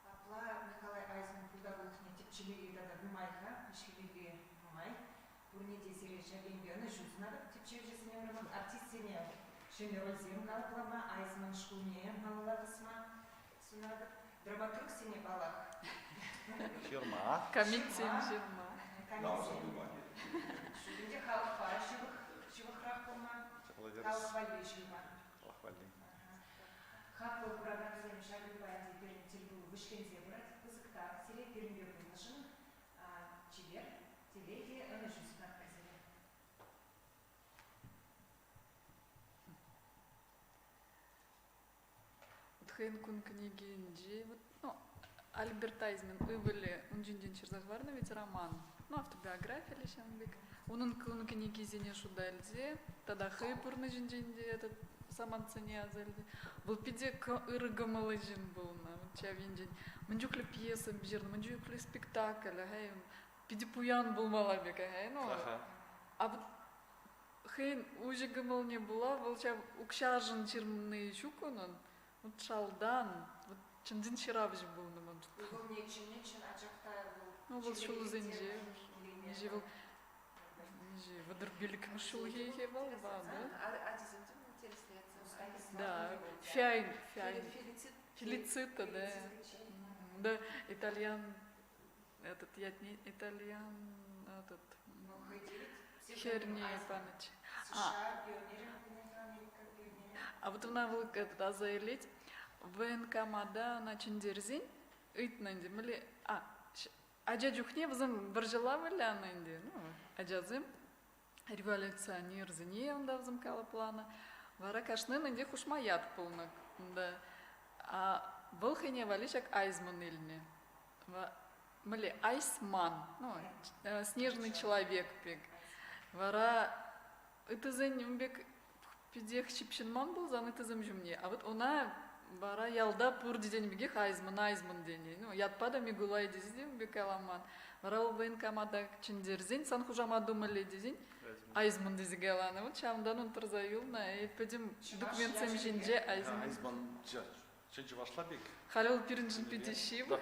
Апла Николай Айзман пултарулӑхне тӗпчемелли тата нумай-ха, ӗҫлемелли нумай. Пурне те сире ҫак енпе ӑнӑҫу сунатӑп тӗпчевҫӗсене уйрӑмах артистсене ҫӗнӗ рольсем калӑплама, Айзман шкулне малалла тӑсма сунатӑп. Драматургсене, паллах. Ҫырма. Камитсем ҫырма. Камитсем. Ҫук ӗнтӗ халӑхпа ҫывӑх, ҫывӑхрах пулма, халӑх валли ҫырма. Халӑх валли. Хаклӑ куракансем, ҫакӑн паянхи пирӗн тӗлпулу вӗҫленсе пырать. Пысӑк тав сире пирӗнпе пулнӑшӑн. Чипер, телей те ӑнӑҫу сунатпӑр сире. Вот хӑйӗн кун кӗнекинче вот, ну, Альберт Айзман ывӑлӗ ун ҫинчен ҫырса хӑварнӑ ведь роман. Ну, автобиографи ҫавӑн пек. Унӑн кун кӗнекисене шута илсе тата хӑй пурнӑҫӗнчен те этот самантсене аса илсе. Вӑл питӗ ырӑ кӑмӑллӑ ҫын пулнӑ. Ҫав енчен мӗн чухлӗ пьеса ҫырнӑ, мӗн чухлӗ спектакль, питӗ пуян пулмалла пек, ну. А вот хӑйӗн уҫӑ кӑмӑлне пула вӑл ҫав укҫашӑн ҫырни ҫук унӑн. Вот шалтан, вот чӑн-чӑн ҫыравҫӑ пулнӑ ман шутпа. Ывӑлне чӗннӗ чӑн, анчах та вӑл Ну, вӑл ҫулсенче миҫе вӑл миҫе 35-мӗш ҫулхи вӑл, да? Ачисем те интереслетсе. Да, Фяйн, Фяйн. Фелицита, да. Да, итальян, этот, я не итальян, этот, херне панӑччӗ. А вот ӑна вӑл этот аса илет, военкомата ӑна чӗнтерсен ыйтнӑ ӗнтӗ, мӗнле, а, ача чухне вӗсем вӑрҫӑла вылянӑ ӗнтӗ, ну, ачасем революционерсене унта вӗсем калӑпланӑ. Вара кашнин ӗнтӗ хушма ят пулнӑ. Унта а вӑл хӑйне валли ҫак Айзман илнӗ. Мӗнле Айсман, ну, снежный человек пек. Вара ыттисен ун пек питех ҫыпҫӑнман пулсан ыттисем ҫумне. А вот ӑна вара ялта пурте тенӗ пекех Айзман, Айзман тенӗ. Ну, ятпа та Микулай тесе те ун пек каламан. Вара вӑл военкомата чӗнтерсен, сан хушамату мӗнле тесен, Айзман тесе каланӑ. Вот ҫавӑнтан ун тӑрса юлнӑ. И пӗтӗм документсем ҫинче Айзман. Айзман чӑн чӑвашла пек. Халь вӑл пирӗншӗн питӗ ҫывӑх.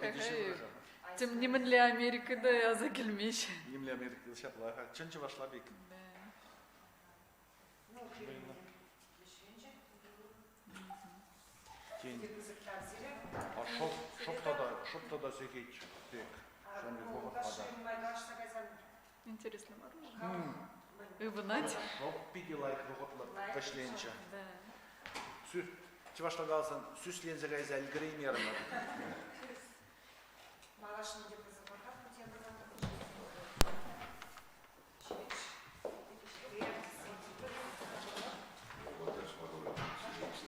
Тем нимӗнле Америка та аса килмест. Нимле Америка ҫапла. Чӑн чӑвашла пек. Тен, а шӑп, шӑп тата, шӑп тата сехет пек. Ҫавӑн пек вӑхӑтпа та. Интереслӗ мар Ывӑнать. Шӑп питӗ лайӑх вӑхӑтлӑ вӗҫленчӗ. Чӑвашла каласан, сӳсленсе кайса ӗлкӗреймерӗмӗр. Малашне те.